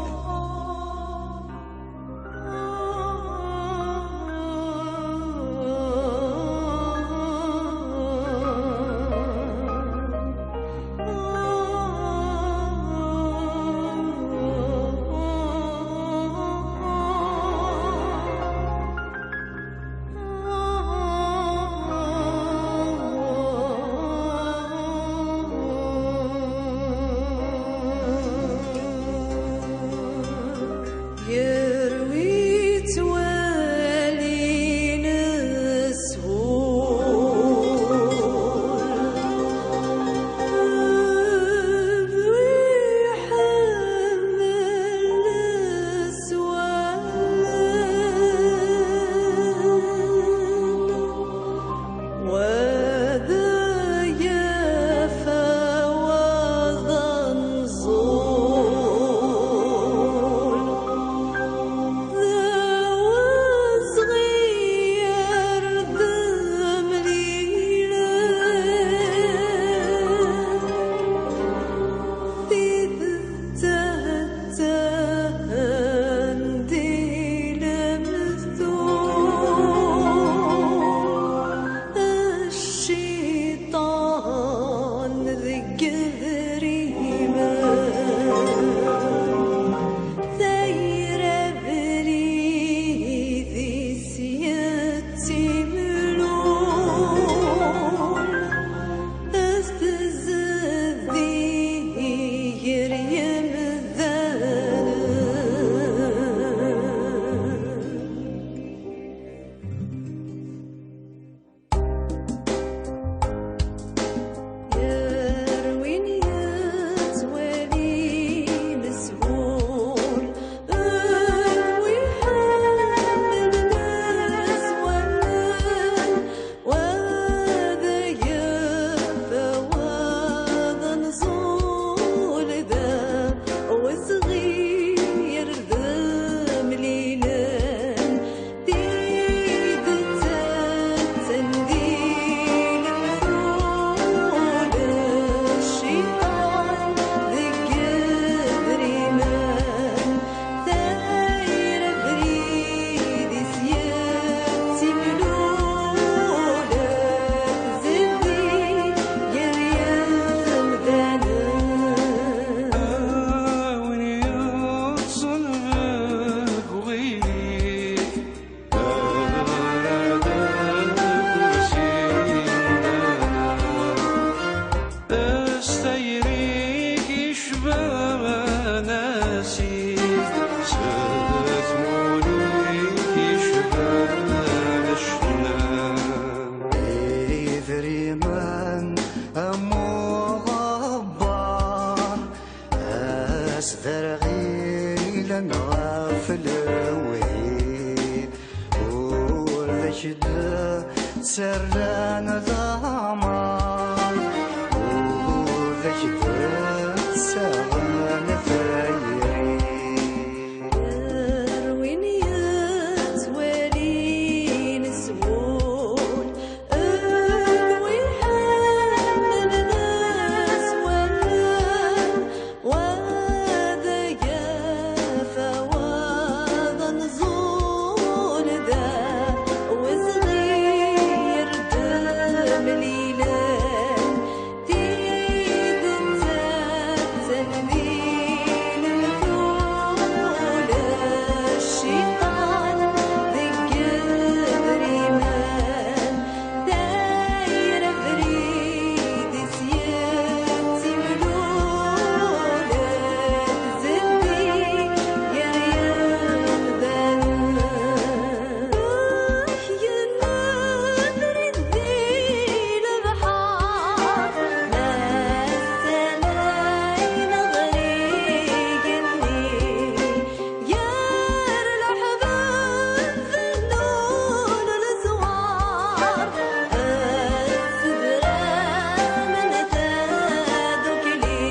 Serran lameṛ, ur d ak-d-ssaɣen tayri. Ar win yettwalin s wul, d wi ḥemmlen s wallen, wa d agaf, wa d anẓul, d awezɣi, ar d-mlilen. Tidet attan din mtul, cciṭan deg idrimen, tayri abrid-is yettimlul, tzeddi gar yimdanen. Yennudri di lebḥer, ma ssanay neɣ igenni, gar leḥbab bennun leẓwar, ad ssedramen tadukli.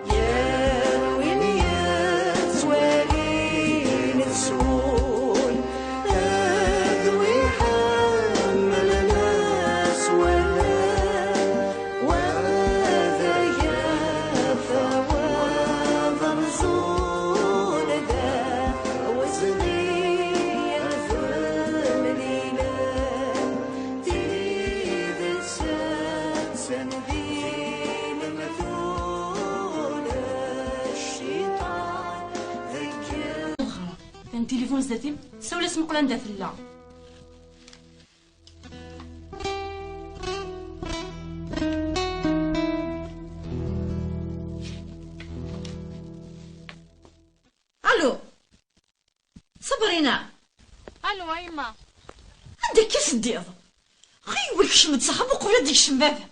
Gar win yettwalin s wul, d wi ḥemmlen s wallen, wa d agaf, wa d anẓul, d awezɣi, ar d-mlilen. Tidet attan din mtul, cciṭan deg Kan tilifun zdat-im, sawel-as meqqel anda tella. Allo. Sabrina! Allo, a yemma! Anda akka teddiḍ? Ɣiwel kcem-d s axxam uqbel ad d-ikcem baba.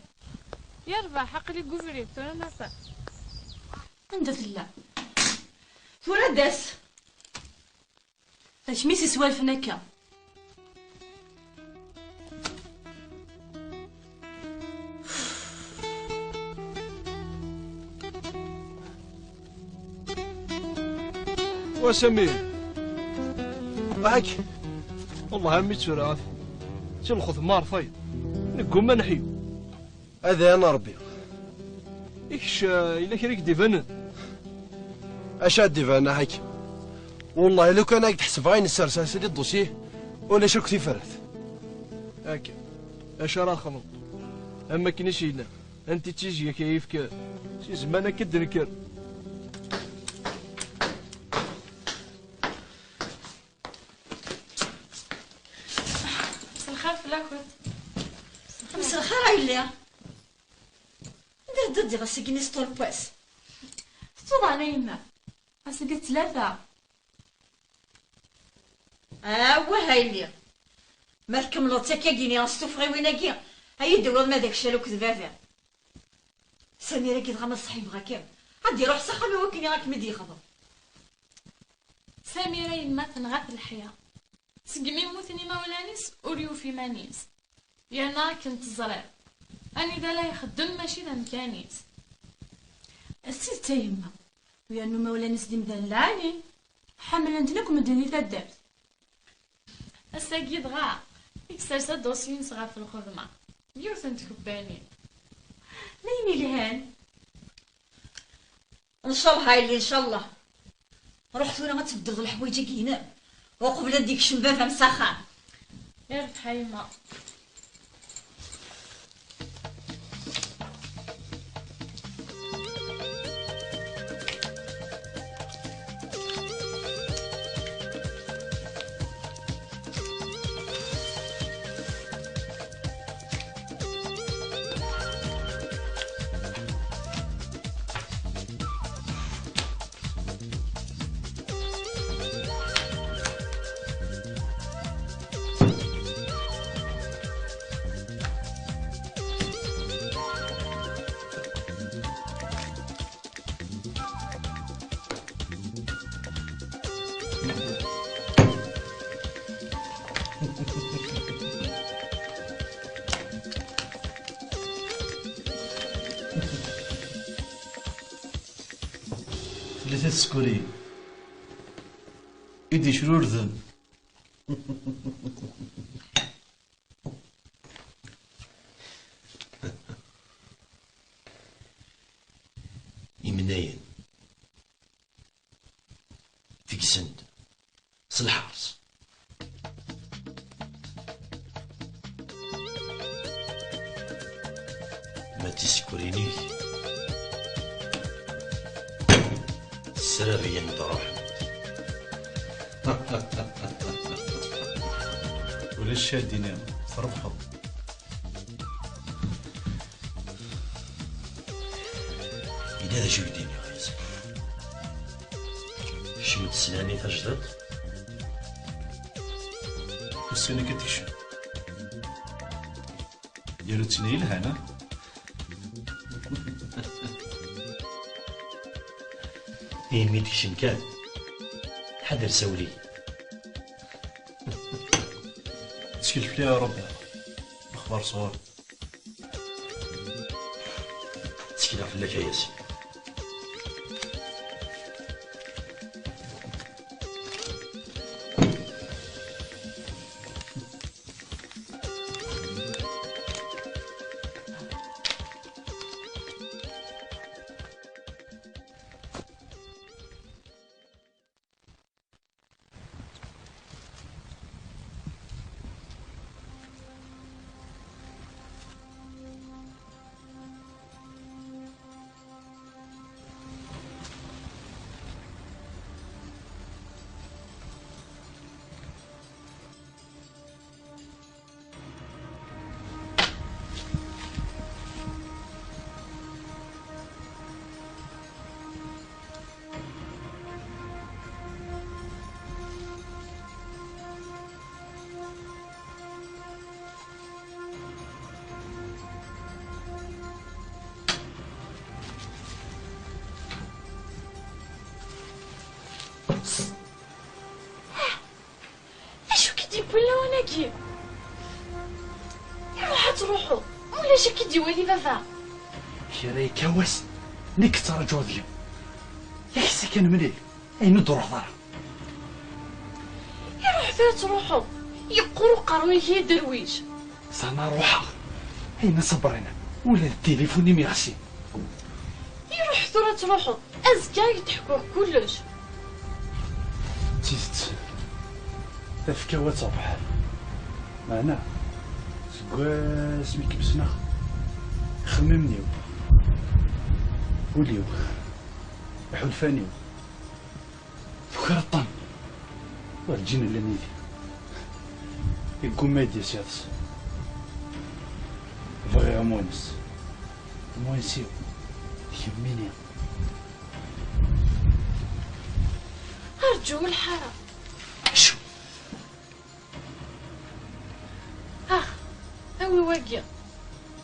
Yerbeḥ, aql-i deg ubrid, tura nasa. Anda tella? Tura d-as. D kemm i s-iswalfen akka. Wa Sami, ضحك. والله عمي تسرعت. تلخذ مار فايد. نقوم نحيو. Ad iɛin Ṛebbi. I kečč, eh, yella kra i k-d-ibanen? Acu ad d-ibanen, a Ḥakim? Wellah, lukan ad k-d-ḥesbeɣ ayen ssers-as di ddusyi, ulac akk tifrat. Akka. Acu ara nexdem? Am wakken i s-yenna, anti d tizya-k ay yefkan si zzman akka d-nekker. Mselxir fell-akent. Mselxir a yelli. Anda teddiḍ diɣ ass-agi-nni s ṭulpas? Tettuḍ ɛni a yemma? Ass-agi d ttlata. Awah a yelli. Ma tkemmleḍ-tt akkagi-nni s tuffɣiwin-agi, ad yi-d-tawiḍ ma d akcal akked baba. Samir-agi dɣa ma ṣṣeḥibeɣ-akem, ad d-iruḥ s axxam i wakken i ad kem-id-yexḍeb. Samir a yemma tenɣa-t leḥya. Segmi mmuten imawlan-is ur yufi iman-is. Yerna akken teẓriḍ, anida la ixeddem mačči d amkan-is. D tidet a yemma, u yernu imawlan-is d imdanen lɛali, ḥemmlen-ten akk medden di taddart. Ass-agi dɣa i yessers adosi-ines ɣef lxedma, yiwet n tkebbanin. D ayen ilhan. Ncallah a yelli, ncallah. Ruḥ tura ad tbeddeḍ leḥwayeǧ-agi-inem uqbel ad d-ikcem baba-m s axxam. Irbeḥ a yemma. Tlata tsekkuriyin i d-icrurden. Imnayen tegzen-d s lḥers. Ma d tisekrin-ik ssrabyen-d ruḥent. Ulac a d-iniɣ trebḥeḍ. Yella d acu i k-d-iniɣ a Yasin. Kcem-d s lani tajdiṭ. Ussan akka tekcem. Gar-asen yelhan, ha? Imi tekcem kan, ḥader sawel-iyi. Ttkel fell-i a Ṛebbi, lexbar sɣur-i. Ttekleɣ fell-ak a Yasin. D acu k-id-yewwin lawan-agi? Iruḥ ad truḥeḍ, ma ulac ad k-id-iwali baba. Kra yekka wass, nekk ttṛaǧuɣ deg-m. Yak s kan mlil, ayen ur d-truḥeḍ ara. Iruḥ tura ad truḥeḍ, yeqqur uqerruy-ik i derwic. Sana ruḥeɣ, ayen a Sabrina, ula d tilifun-im yeɣsi. Iruḥ tura ad truḥeḍ. Azekka i k-d-ḥkuɣ kullec. D tidet, tafekka-w ad terbeḥ. Meɛna, seg wasmi i kem-ssneɣ, ixemmimen-iw, ul-iw, iḥulfan-iw, tuker-ten. Werǧin llan yid-i. Yeggumma ad d-yas iḍes. Bɣiɣ amwanes. Amwanes-iw d kemmini. Rǧu lḥara. Acu? Ax, awi wagi.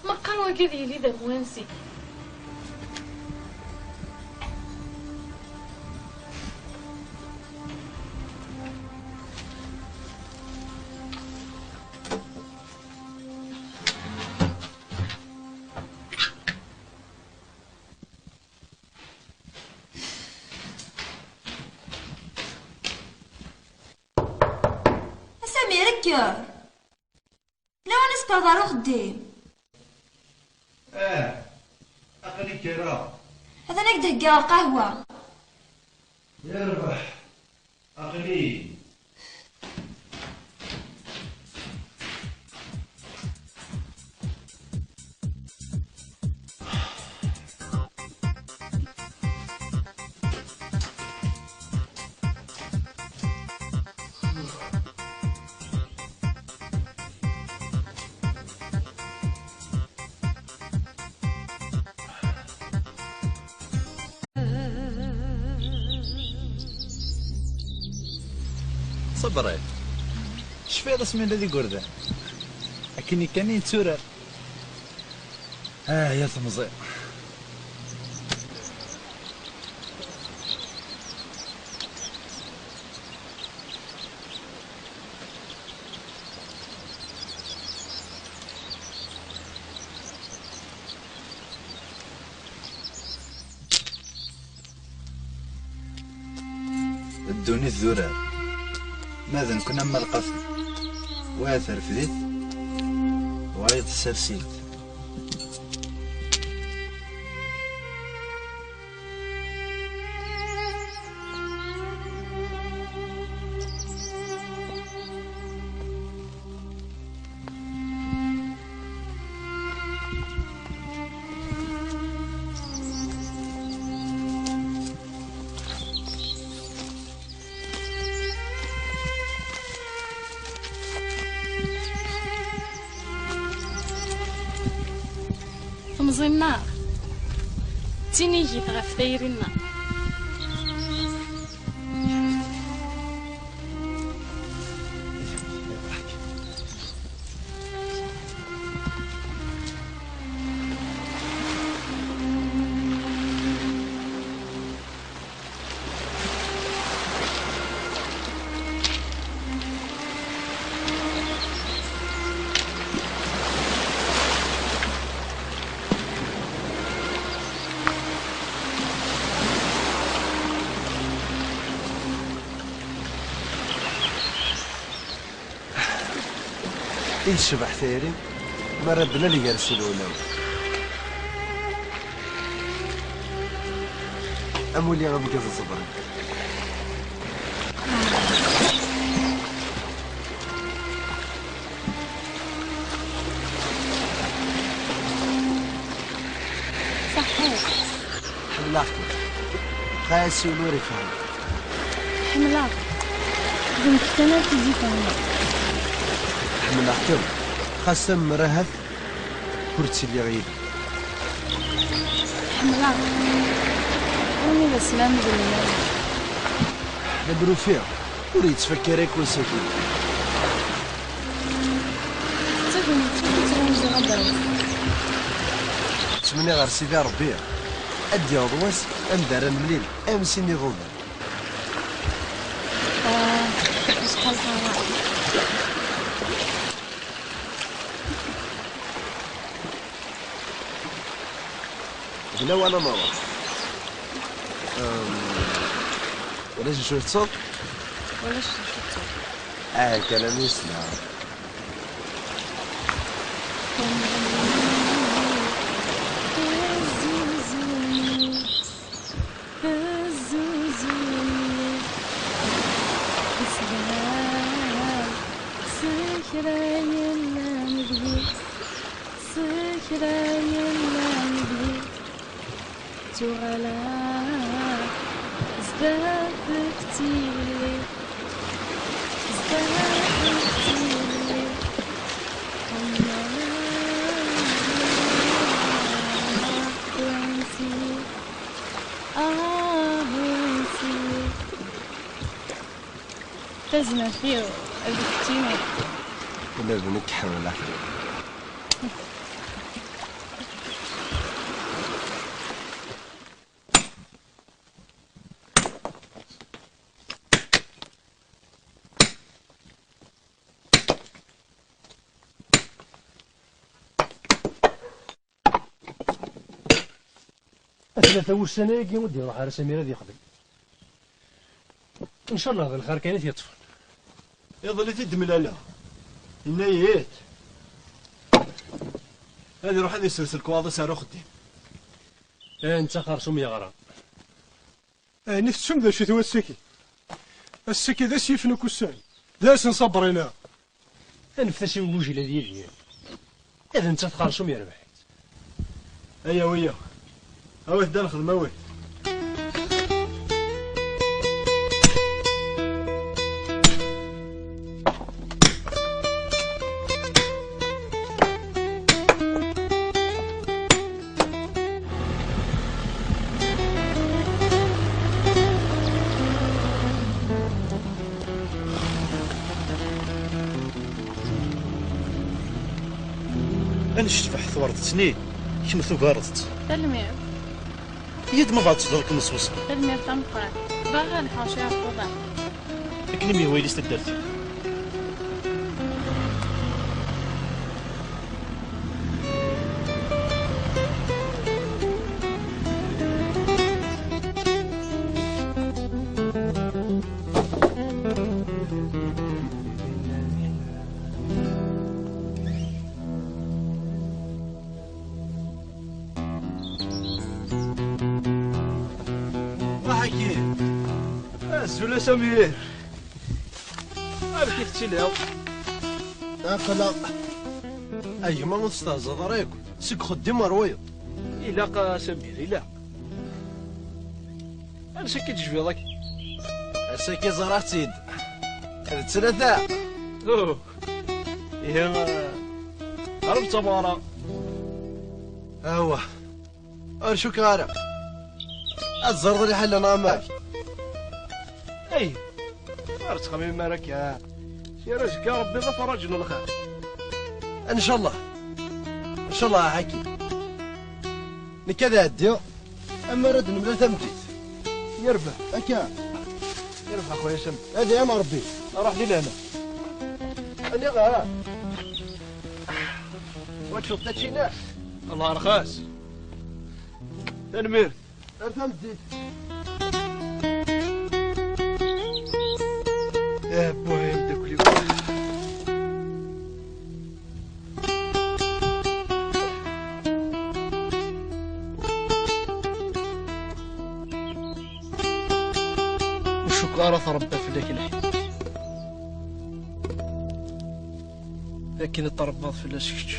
Meqqar wagi ad yili d amwanes-ik. A Samir, kker! Lawan ad teffɣeḍ ɣer uxeddim. Ah, aql-i kkreɣ. Atan ad k-d-heggaɣ lqahwa. Yerbeḥ, aql-i. Ṣebri, tecfiḍ asmi nella d igerdan? Akken kan i netturar. Ah, ya temẓi. Ddunit d urar. Ma d nekkni am lqafi. Wayeḍ terfed-it, wayeḍ tessers-it. Temẓi-nneɣ d tinigit ɣef tayri-nneɣ. I tecbeḥ tayri mi ara d-nali gar-sen ulaw. Amulli ameggaz ẓebren. Ṣaḥḥit. Ḥemmleɣ-kem. Xas yiwen ur ifehhem. Ḥemmleɣ-k. D nekk kan ara k-id-ifehmen. Ḥemmleɣ-kem. Xas am mer ahat ur ttiliɣ yid-m. Ḥemmleɣ-k. Armi d aslam d lmal. Lemmer ufiɣ ur yettfakka ara akk wass-agi. Tettagem-itt ur ttɣunzuɣ ad d-aweḍ. Ttmenniɣ ɣer Sidi Ṛebbi ad d-yaweḍ wass anda ara nemlil am sin iḍudan. Ah, acḥal ḥaṛa. D lawan ad nṛuḥ. Em, ulac acu teṭṭseḍ? Ulac acu teṭṭseḍ. Ah, kan am yesla. Azuzul, azuzul, isbal s kra yellan deg-i, s kra yellan deg-i. Ttuɣaleɣ zdat-k tilli, zdat-k tilli. Ḥemmleɣ wansi, ah, wansi. Tazmert-iw d keččini. Ula d nekk ḥemmleɣ-kem. A tlata wussan ayagi ur d-iruḥ ara Samir ad yexdem. Ncallah d lxir kan i t-yeṭṭfen. Iḍelli i t-id-mlaleɣ. Yenna-yi-d ad iruḥ ad isers lekwaɣeḍ-is ar uxeddim. Eh, netta xersum yeɣra. Ayen i tettum d acu-t wass-agi? Ass-agi d ass yifen ukk ussan. D ass n Sabrina. Anef-as i ugujil ad yidir. Ad nettat xersum yerbeḥ-itt. Ayaw, ayaw. Awit-d ad nexdem, awit. Ad necbeḥ twerḍet-nni, kemm tugareḍ-tt. Tanemmirt. Yya-d ma bɣa ad teẓreḍ kem s wesqa. Tanemmirt tameqqrant. Bɣiɣ ad lḥuɣ cwiya ɣef uḍar. Akken i m-yehwa yili s taddart-iw. Aki. Azul a Samir. Amek i tettiliḍ? Aql-aɣ. A gma, ur testehzaḍ ara akk. Seg uxeddim ar wayeḍ. Ilaq a Samir, ilaq. Ansa akka i d-tejbiḍ akka? Ass-agi ẓriɣ-tt-id. D tlata. Oh. Ihi, eh, qrib d tameɣra. Awah. Ur cukkeɣ ara. Ad ẓreḍ liḥala neɣ amek? Ay, ur ttxemmim ara akka. Sira azekka Rebbi d aferraǧ n lxir. Ncallah. Ncallah a Ḥakim. Nekk ad ɛeddiɣ. Ammer ad nemlal tameddit. Yerbeḥ. Akka. Yerbeḥ a xuya Sam. Ad iɛam Rebbi. Ruḥ di lehna. Aniɣer? Wa tcud taččina? Allah rxas. Tanemmirt. Ar tameddit. Ah, buh, ay amdakkel-iw. Ur cukkeɣ ara trebba fell-ak lḥila. Akken i trebbaḍ fell-as kečč.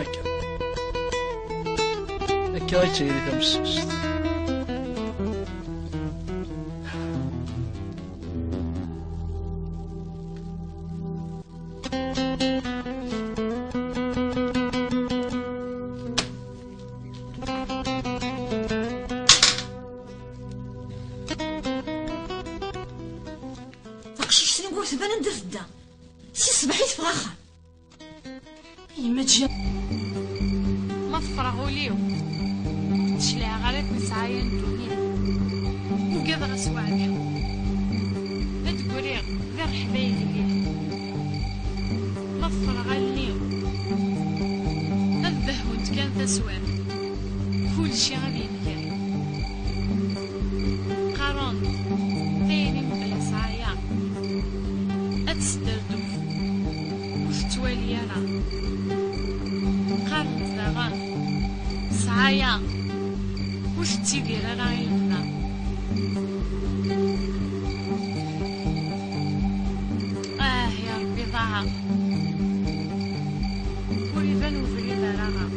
Akka. Akka i d tayri tamessuset. Taqcict-nni ur tban anda tedda. Si ṣṣbeḥ i teffeɣ axxam. Yemma Ǧiya. Ma tefreɣ ul-iw, ur d-cliɛeɣ ara akken sɛaya n ddunit. Ugadeɣ asweɛd-iw. Ad d-griɣ di rreḥba yedlin. Ma tefreɣ allen-iw, ad dehhunt kan taswiɛt. Kulci ad yenger. Qqaren-d tayri mebla sɛaya ad tesderduf, ur tettwali ara. Qqaren-d daɣen sɛaya ur tettidir ara i lebda. Ah ya Rebbi, ḍaɛeɣ. Ur iban ubrid ara ɣer.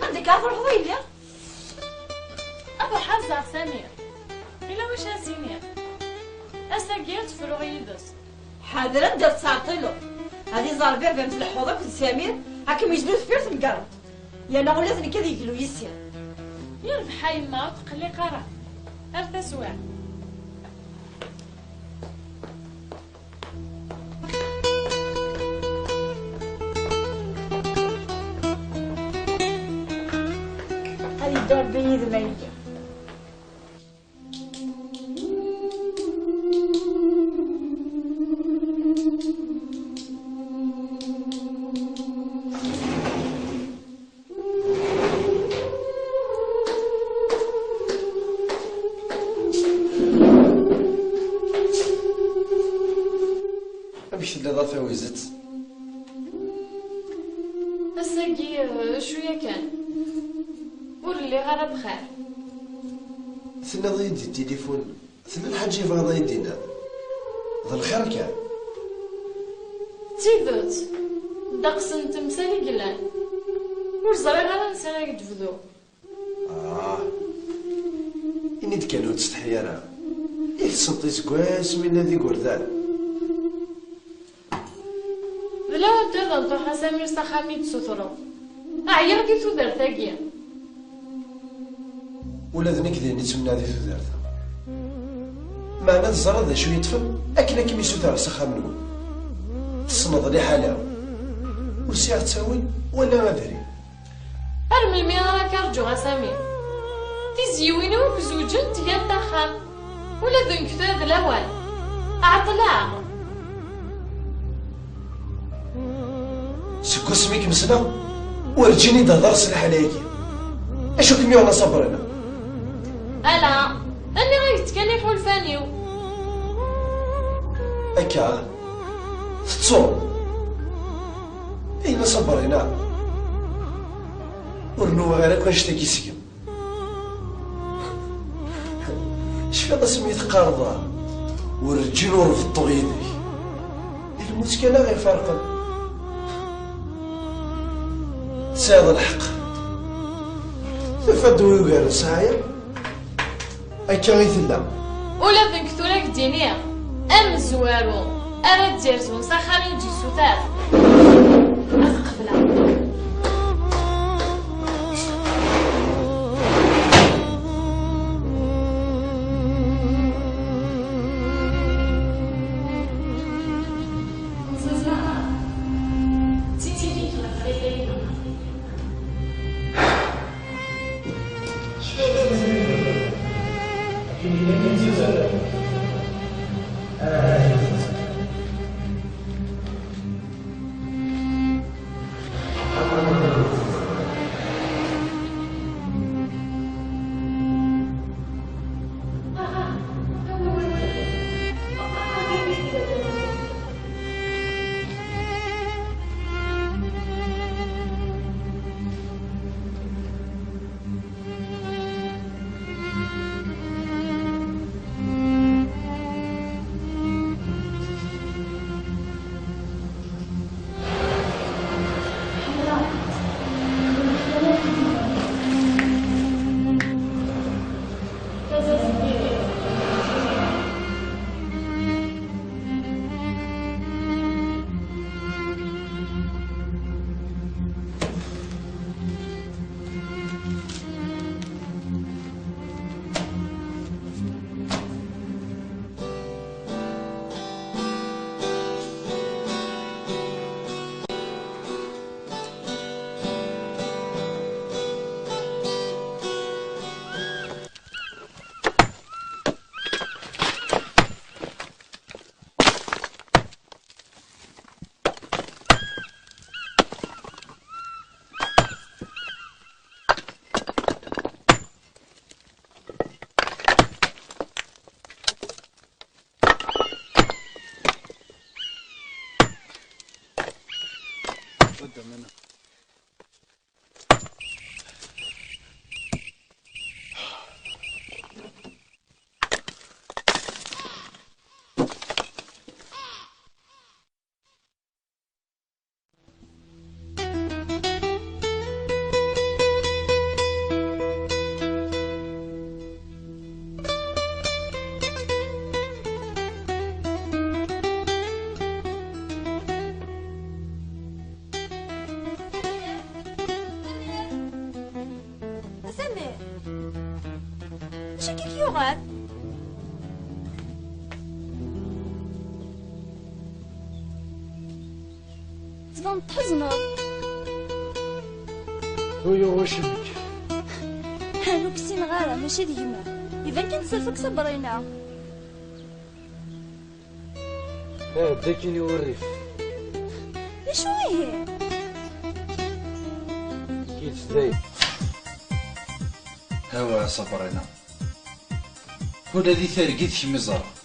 Anda akka truḥeḍ a yelli? Ad ḥerzeɣ Samir. Ila wacu as-iniɣ. Ass-agi ad tefruɣ yid-s. Ḥader anda tettɛeṭṭileḍ. Ad iẓer baba-m tleḥḥuḍ akked Samir, ad kem-yezlu deffir temgerḍ. Yerna ula d nekk ad yeglu yis-i. Yerbeḥ a yemma, ur tqelliq ara. Ar taswiɛt. Ad yeddu Rebbi yid-m a yelli. Amek telliḍ a Tawizet? Ass-agi, eh, cwiya kan. Ur lliɣ ara bxir. Tenniḍ-iyi-d di tilifun, tella lḥaǧa yebɣiḍ ad yi-d-tiniḍ? D lxir kan. D tidet, ddeqs n temsal i yellan. Ur ẓriɣ ara ansi ara k-d-bduɣ. Ah, ini-d kan, ur ttsetḥi ara. I tessneḍ iseggasen mi nella d igerdan? D lawan tura ad nruḥ a Samir s axxam i d-tessutreḍ. Ɛyiɣ di tudert-agi. Ula d nekk din i ttemneɣ di tudert-a. Meɛna teẓriḍ d acu yeṭṭfen akken ad kem-isuter s axxam-nwen? Tessneḍ liḥala-w. Ur sɛiɣ ttawil wala adrim. Ar melmi ara k-rǧuɣ a Samir? Tizyiwin-iw akk zewǧent, gant axxam. Ula d nekk tura d lawan. Ɛeṭṭleɣ. Seg wasmi i kem-ssneɣ, werǧin i d-hedreɣ s leḥala-agi. Acu kem-yuɣen a Sabrina? Ala, nniɣ-ak-d kan iḥulfan-iw. Akka? Tettuḍ? Ayen a Sabrina, ur nuɣ ara akk annect-agi seg-m. Cfiɣ asmi teqqareḍ werǧin ur beṭṭuɣ yid-k. D lmut kan ara ifarqen. Tesɛiḍ lḥeqq. Tufa-d wi yugaren sɛaya. Akka i tella. Ula d nekk tura k-d-iniɣ, amezwaru ara d-yerzun s axxam i d-yessuter, ad qebleɣ. A Samir! Acu akka k-yuɣen? Tbaneḍ tḥezneḍ. Ur yuɣ wacemma. Ha, ur k-ssineɣ ara, mačči d gma. Iban kan tserfeḍ deg Sabrina. Ah, d akken i wurrif. D acu ihi? Kif dayen. Awa, Sabrina. Ula di targit kemm i ẓerreɣ.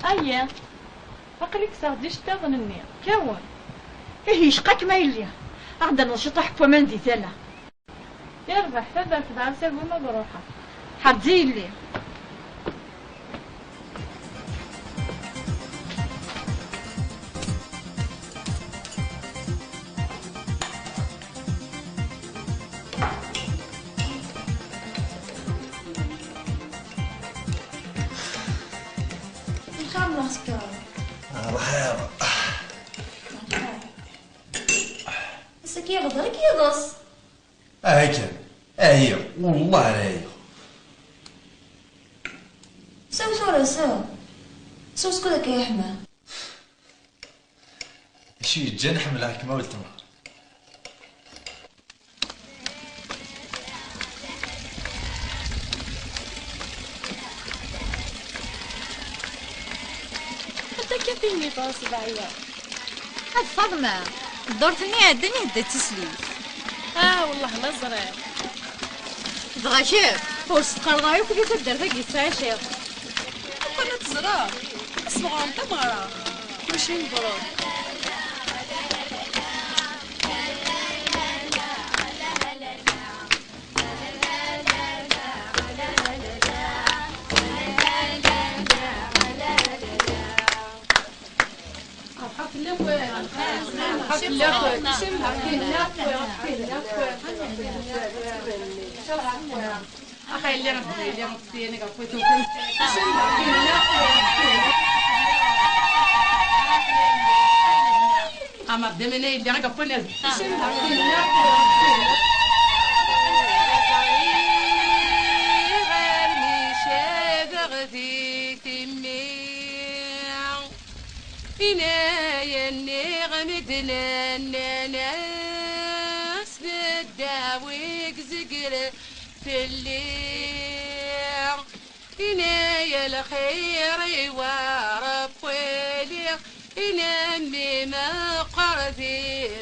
Ayya, aql-i kkseɣ-d iceṭṭiḍen-nni. Kkawen. Ih, yecqa-kem a yelli. Ad aɣ-d-ternuḍ ciṭuḥ n waman di tala. Yerbeḥ, tadart dɛa-s agim ad ruḥeɣ. Ḥerz i yelli. Ncallah tekker. Lxir. Ass-agi iɣder-ik yiḍes. Aha kan. Ɛyiɣ. Wellah ara ɛyiɣ. Sew tura, sew. Sew skud akka yeḥma. Acu yeǧǧan ḥemmleɣ-kem a weltma. Anta akka tinni tura sebɛiya? Ad Faḍma, ddurt-nni iɛeddan ihedda d tislit. Ah, wellah ma ẓriɣ. Dɣa kemm, ur s-teqqareḍ ara akk di taddart-agi tettɛiciḍ. Lukan ad teẓreḍ, ad smeɣren tameɣra. Kulci mebruk. Ama demene yelli ag apun. Ẓriɣ armi cabeɣ di timmi. Ina yenniɣ medden nnan-as beddaw i izegren fell-i. Ina ya lxir i wa Ṛebbi liɣ, ina mmi meqqer di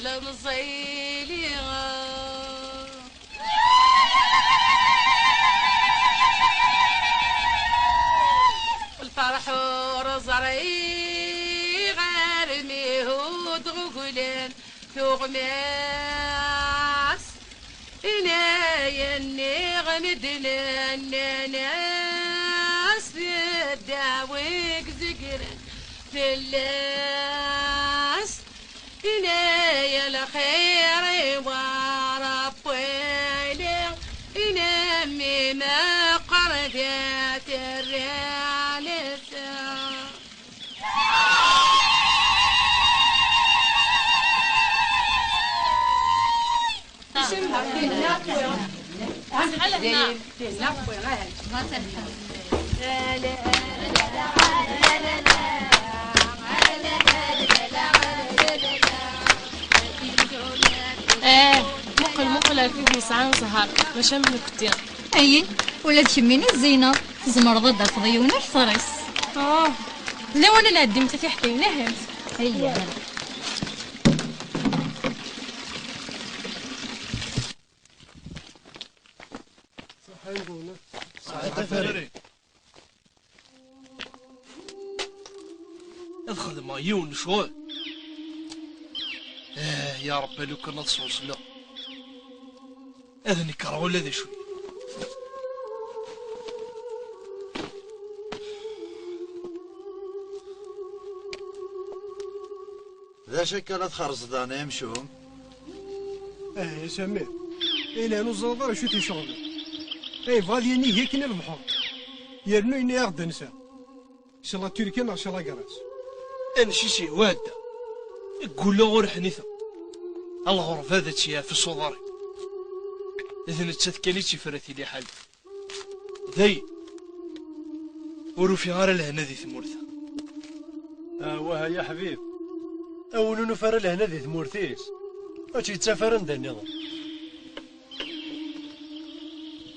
lemẓi liɣ. Lferḥ ur ẓriɣ armi huddeɣ uglan tuɣmas. Ina yenniɣ medden nnan-as beddaw i izegren fell-as. Ina ya lxir i wa Ṛebbi liɣ, ina mmi meqqer di terralit. Eh, muqel, muqel ar tid yesɛan zzher, maca am nekkenti. Ayen, ula d kemmini tzeyneḍ, tzemreḍ ad d-tafeḍ yiwen akter-is. Oh, d lawan ad nɛeddi mtafiḥ-nni, nehem. Ayya. Ad xedmeɣ yiwen n ccɣel. Ah, ya Ṛebbi, lukan ad sɣezleɣ. Ad nekreɣ ula d acu. D acu akka ara txerẓeḍ daɣen, ay amcum? Ah, ya Samir, ayen ur ẓriɣ ara acu i t-iceɣben. Ay, yebɣa ad yini akken i lebḥer. Yernu yenna-aɣ-d ansa. Cala Turkiya neɣ cala Gras? Anci s-yehwa ɛedda. Ggulleɣ ur ḥniteɣ. A lɣerba ad tt-yeɛfes uḍar-iw. D nettat kan i tt-ifra tili ḥal. Dayen, ur ufiɣ ara lehna di tmurt-a. Awah, ay aḥbib, a win ur nufi ara lehna di tmurt-is, ur tt-yettaf ara anda nniḍen.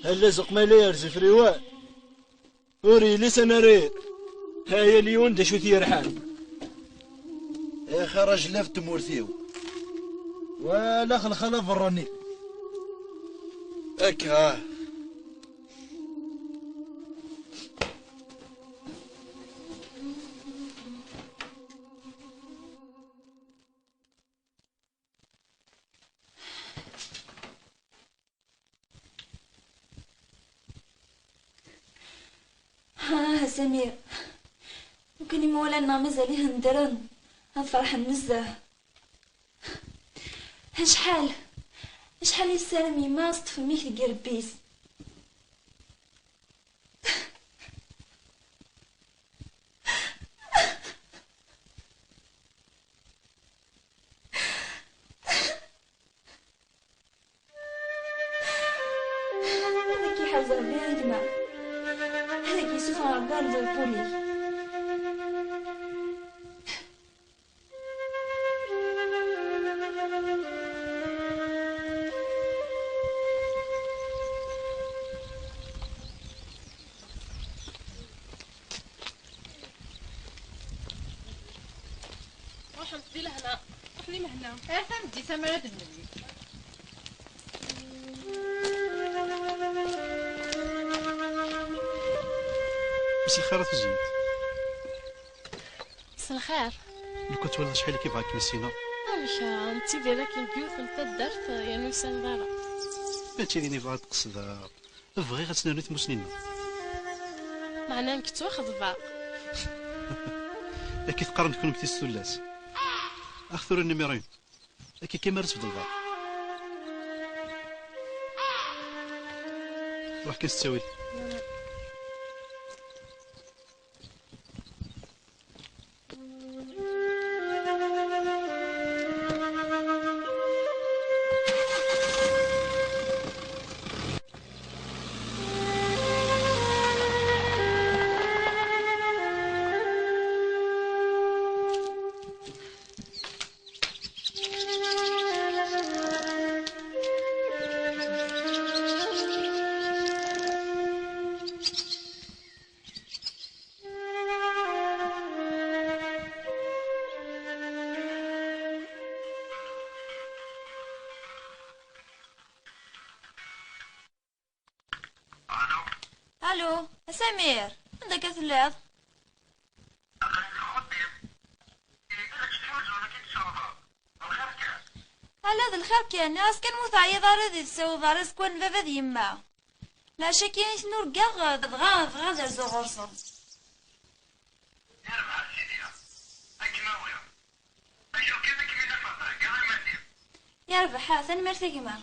Allazeq ma yella yerza friwan, ur yelli s anarir. Ha yal yiwen d acu t-yerḥan. Ixir ajlaf n tmurt-iw. Wala xelxal aberrani. Akka. Ah, a Samir. Lukan imawlan-nneɣ mazal-iten ddren, ad ferḥen nezzeh. Acḥal, acḥal i tessaram yemma ad teṭṭef mmi-k deg irebbi-s. Ad k-iḥrez Rebbi a gma. Ad k-yessufeɣ Rebbi ar lewqul-ik. Ruḥemt di lehna. Ruḥ di lehna. Ar tameddit amara d-newwi. Mselxir a tuzyint. Mselxir. Lukan twalaḍ acḥal i k-ibɣa kem-issineɣ. Amek, ah, nettidir akken deg yiwet n taddart, ah, yernu ur saniḍ ara. Mačči d ayen i bɣiɣ ad d-qesdeɣ. Bɣiɣ ad tt-nernu i tmusni-nneɣ. Meɛna nekk ttwaxeḍbeɣ. Akka i teqqarem kunemti s tullas. Ax tura numéro un. Akka kan mi ara tbeddeḍ. Ruḥ kan s ttawil. Alu, a Samir, anda akka telliḍ? Ala d lxir kan, nniɣ-as kan ma ur teɛyiḍ ara di tessawḍeḍ ara seg n baba d yemma. Leɛca-agi i ten-urgaɣ, dɣa bɣiɣ ad rzuɣ ɣur-sen. Yerbeḥ a Sidi, ad kem-awiɣ. Acu kan ad kem-id-afeɣ theggaḍ iman-im. Yerbeḥ, tanemmirt a gma.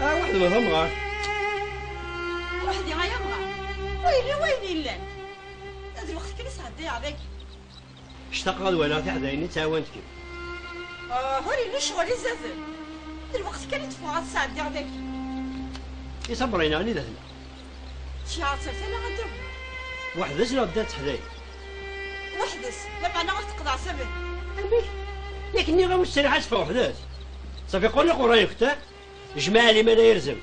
Ah, weḥd ma tamɣart. Weḥd-i ay amɣar. Ur yelli wayen yellan. D lweqt kan i sɛeddayeɣ dagi. Ctaqeɣ ad walaɣ tiḥdayin i ttɛawant-kem. Ah, ur yelli ccɣel izaden. D lweqt kan i d-ffɣeɣ ad sɛeddiɣ dagi. I Sabrina, anida tella? Tceɛɛet ar tala anda. Weḥd-s neɣ dda teḥdayin? Weḥd-s, lameɛna ur teqḍeɛ sabad. Amek? Yak nniɣ-am ur ttserriḥ ad teffeɣ weḥd-s. Ṣafi qqur-nni qurra-yakent, ha? Jmaɛ liman ay irzem.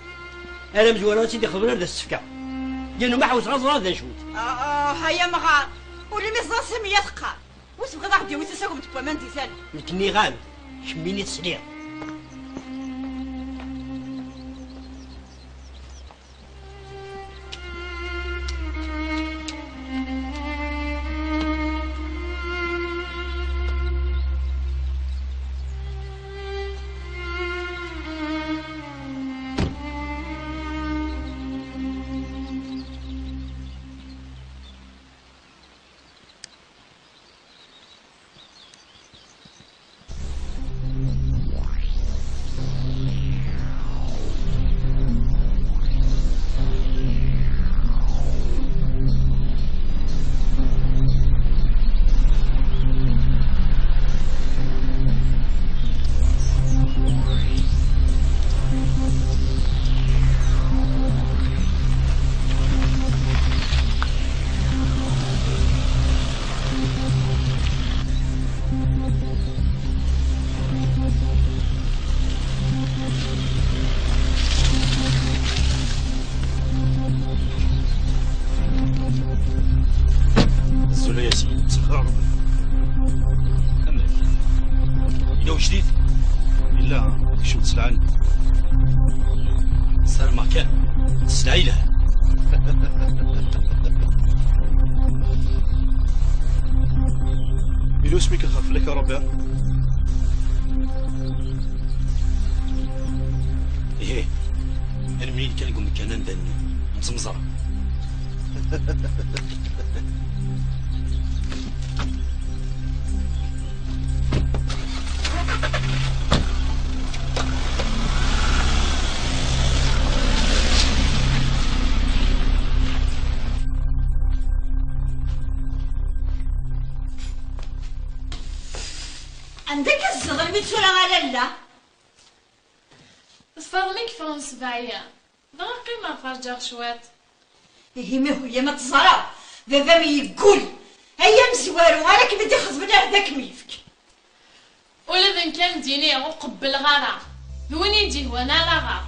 Ara mezwara ad tt-id-ixḍeb ar d as-tefka. Yan umaḥ wesɣaẓ d acu-t? Ah, ah, ay amɣar, ul-im iẓẓan Samiya teqqar. Ur tebɣiḍ a ɣ-d-yawi tasagmt n waman di tala. Nekk nniɣ-am, kemmini tesliḍ. Azul a Yasin, msexer. Amek? Yella ujdid? Yella, kcem s lɛali. Ssarameɣ kan s lɛila. Yella wasmi i k-xeḍbeɣ fell-ak a Robert? Ih, ad nemlil kan deg umkan anda nnu nettemẓer. Anda akka tzedɣem mi tura a lalla? D Faḍma i yeffɣen ssbeɛ-ya. Dɣa qqimeɣ ferǧeɣ cwiṭ. Ihi ma heyya ma teẓra, baba-m yeggul. Ay amezwaru, ara kem-id-ixedmen ar d akem-yefk. Ula d nekk am d-iniɣ ur qebbleɣ ara. D win i d-ihwan ara ɣer.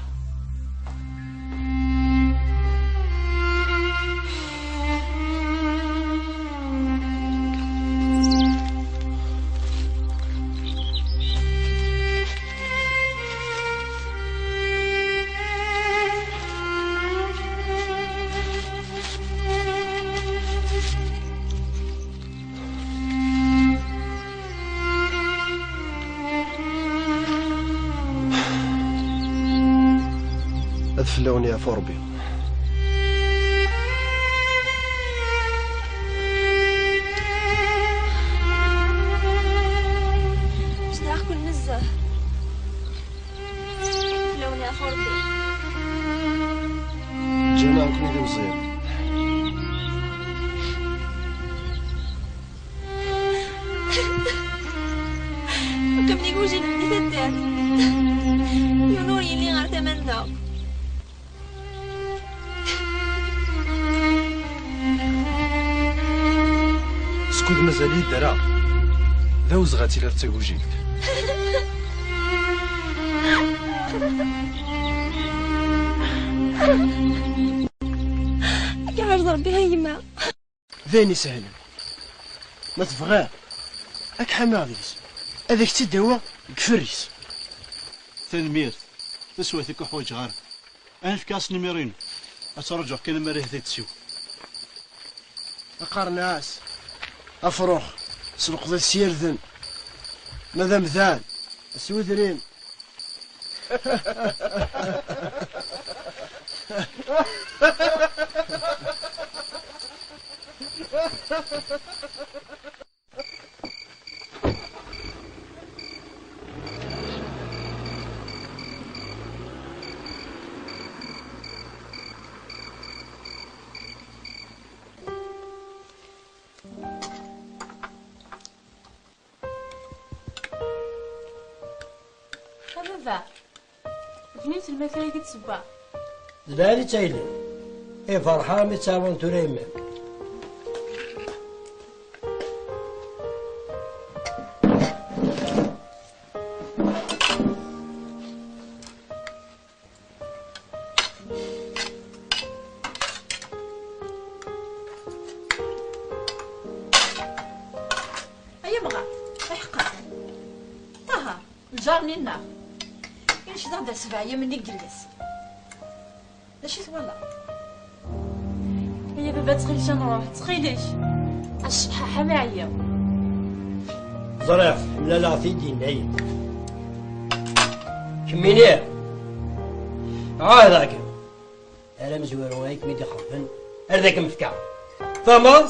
Ad fell-awen yeɛfu Ṛebbi. Cedhaɣ-ken nezzeh. Fell-awen yeɛfu Ṛebbi. Ǧǧan-aɣ nekkni d imeẓyanen. Qqimen igujilen di taddart. Yiwen ur yelli ɣer tama-nneɣ. Skud mazal-iyi ddreɣ, d awezɣi ad tiliḍ d tagujilt. Ad k-iɛawed Ṛebbi a gma. D ayen isehlen. Ma tebɣiḍ, ad k-ḥamiɣ deg-s. Ad ak-tt-id-awiɣ deg iferr-is. Tanemmirt. Taswiɛt-ik ur ḥwaǧeɣ ara. Ad nefk-as nimir-inu. Ad ttṛaǧuɣ kan amar ahat ad d-tessiwel. Aqerneɛ-as, afrux, s leqḍa-s s yirden, ma d amdan, s wedrim. A baba, bnin telmatin-agi d ssebba. D lɛali ttaylen. Iferḥ-am i ttɛawan tura yemma-m. Ay amɣar, ay ḥeqqa. Ṭaher, lǧar-nni-nneɣ. Inec daɣ d asbeɛyam-nni n yelli-s. D acu i twalaḍ? Ay a baba, ttxil-k a nruḥ, ttxil-k. Acḥaḥ am ɛyiɣ. Ẓriɣ, mlaleɣ-t-id yenna-yi-d. Kemmini, ɛahdeɣ-kem. Ar amezwaru ay kem-id-ixeḍben, ar d akem-fkeɣ. Tfehmeḍ?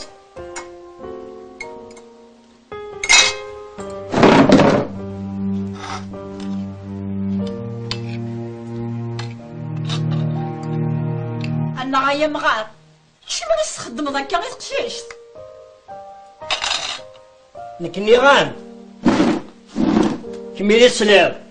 Annaɣ ay amɣar, kečč ma i s-txeddmeḍ akka i teqcict? Nekk nniɣ-am, kemmini tesliḍ.